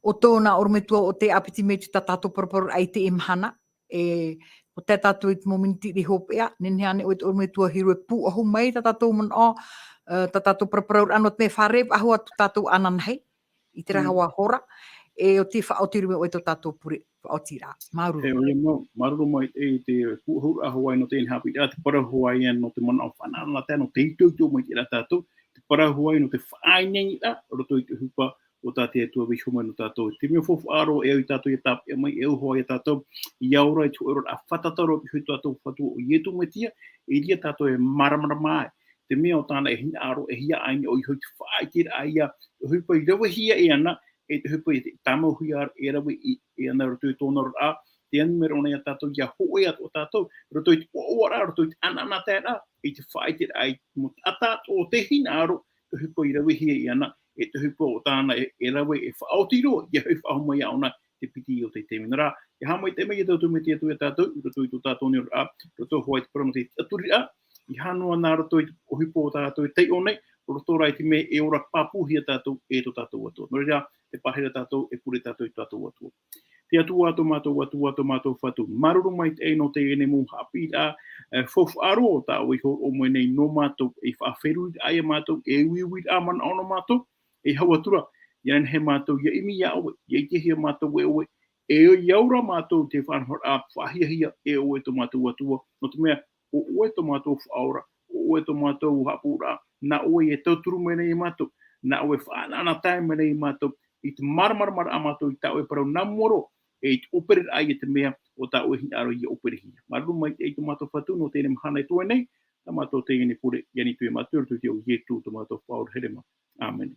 ʻo tōna ʻorometua ʻo tē ʻāpiti mai i tā tātou paraparau i teie mahana, e, ʻo tā tātou i te mau miniti i hopeʻa, nehenehe ānei ʻoe te ʻorometua Hiro e pūʻohu mai tā tātou manaʻo, e, tā tātou paraparau ra, nō te mea fārerei faʻahou atu tātou ananahi, i terā Mm. haʻa hora, e ʻo tē faʻaoti mai ʻoe tō tātou pure, faʻaotiraʻa. Māuruuru. E, ʻoia mau, māuruuru maitaʻi i te pūʻohuraʻa hoʻi nō teie haʻapiʻiraʻa, te parau hoʻi nō te manaʻo faʻanahoraʻa, nō te itoito maitaʻi ra tātou, te parau hoʻi nō te faʻaineine ra, roto i te ʻohipa o tā te Atua e vaiiho mai nō tātou. Te mea faufaʻa roa, e au ia tātou ʻia tāpeʻa mai, e au hoʻi ia tātou ʻia ora i te hōʻē oraraʻa fātata roa, i te iʻoa o tō tātou Fatu ʻo Ietu Metia, e ʻere ia tātou e māramarama ai. Te mea ʻo tāna e hinaʻaro, e hiaʻai nei, ʻoia hoʻi te faʻaʻiteraʻa ia, te ʻohipa i ravehia e ana, e te ʻohipa i tāmauhia ra, e rave i, e ana roto i tōna oraraʻa, tē ani mai ra ʻōna ia tātou, ʻia hōʻē atoʻa tātou, roto i te ʻoaʻoaraʻa, roto i te anaanataeraʻa, i te faʻaʻiteraʻa i te mau taʻata o te hinaʻaro, te ʻohipa i ravehia e ana, e te ʻohipa ʻo tāna e, e rave, e faʻaoti roa, ʻia hoʻi faʻahou mai ia ʻōna te piti o te taime ra. ʻIa haʻamaitaʻi mai ia tātou mai te Atua ia tātou, i roto i tō tātou nei oraraʻa, roto hoʻi i te parau nō te tiʻaturiraʻa, ʻeiaha noa nā roto i te ʻohipa o tā tātou e taiʻo nei, roto rā i te mea e ora pāpūhia tātou e tō tātou Atua. Nō reira, tē pārahi ra tātou, e pure tātou i tō tātou Atua. Te Atua, tō mātou Atua, tō mātou Fatu, māuruuru maitaʻi nō teie nei mau haʻapiʻiraʻa, e, faufaʻa roa tā ʻoe i hōroʻa mai nei nō mātou, e faʻaferuriraʻa ia mātou, e uiuiraʻa manaʻo nō mātou, e hau atu ra, ʻia nehenehe mātou ʻia ʻimi ia ʻoe, ʻia ʻitehia mātou e ʻoe, e ʻia ora mātou i te faʻanahoraʻa faʻahiahia e ʻoe tō mātou Atua, nō te mea, ʻo ʻoe tō mātou Faʻaora, ʻo ʻoe tō mātou haʻapūraʻa, nā ʻoe e tauturu mai nei ia mātou, nā ʻoe e faʻanahoraʻa mai nei ia mātou, i te māramarama a mātou i tā ʻoe parau nā mua roa, e i te ʻōpereraʻa i te mea o tā ʻoe hinaʻaro ia ʻōperehia. Māuruuru maitaʻi tō mātou Fatu nō teie mahana e toe nei, tā mātou teie nei pure, i ani atu ia mātou i roto i te iʻoa o Ietu tō mātou Faʻaora Herema. ʻĀmene.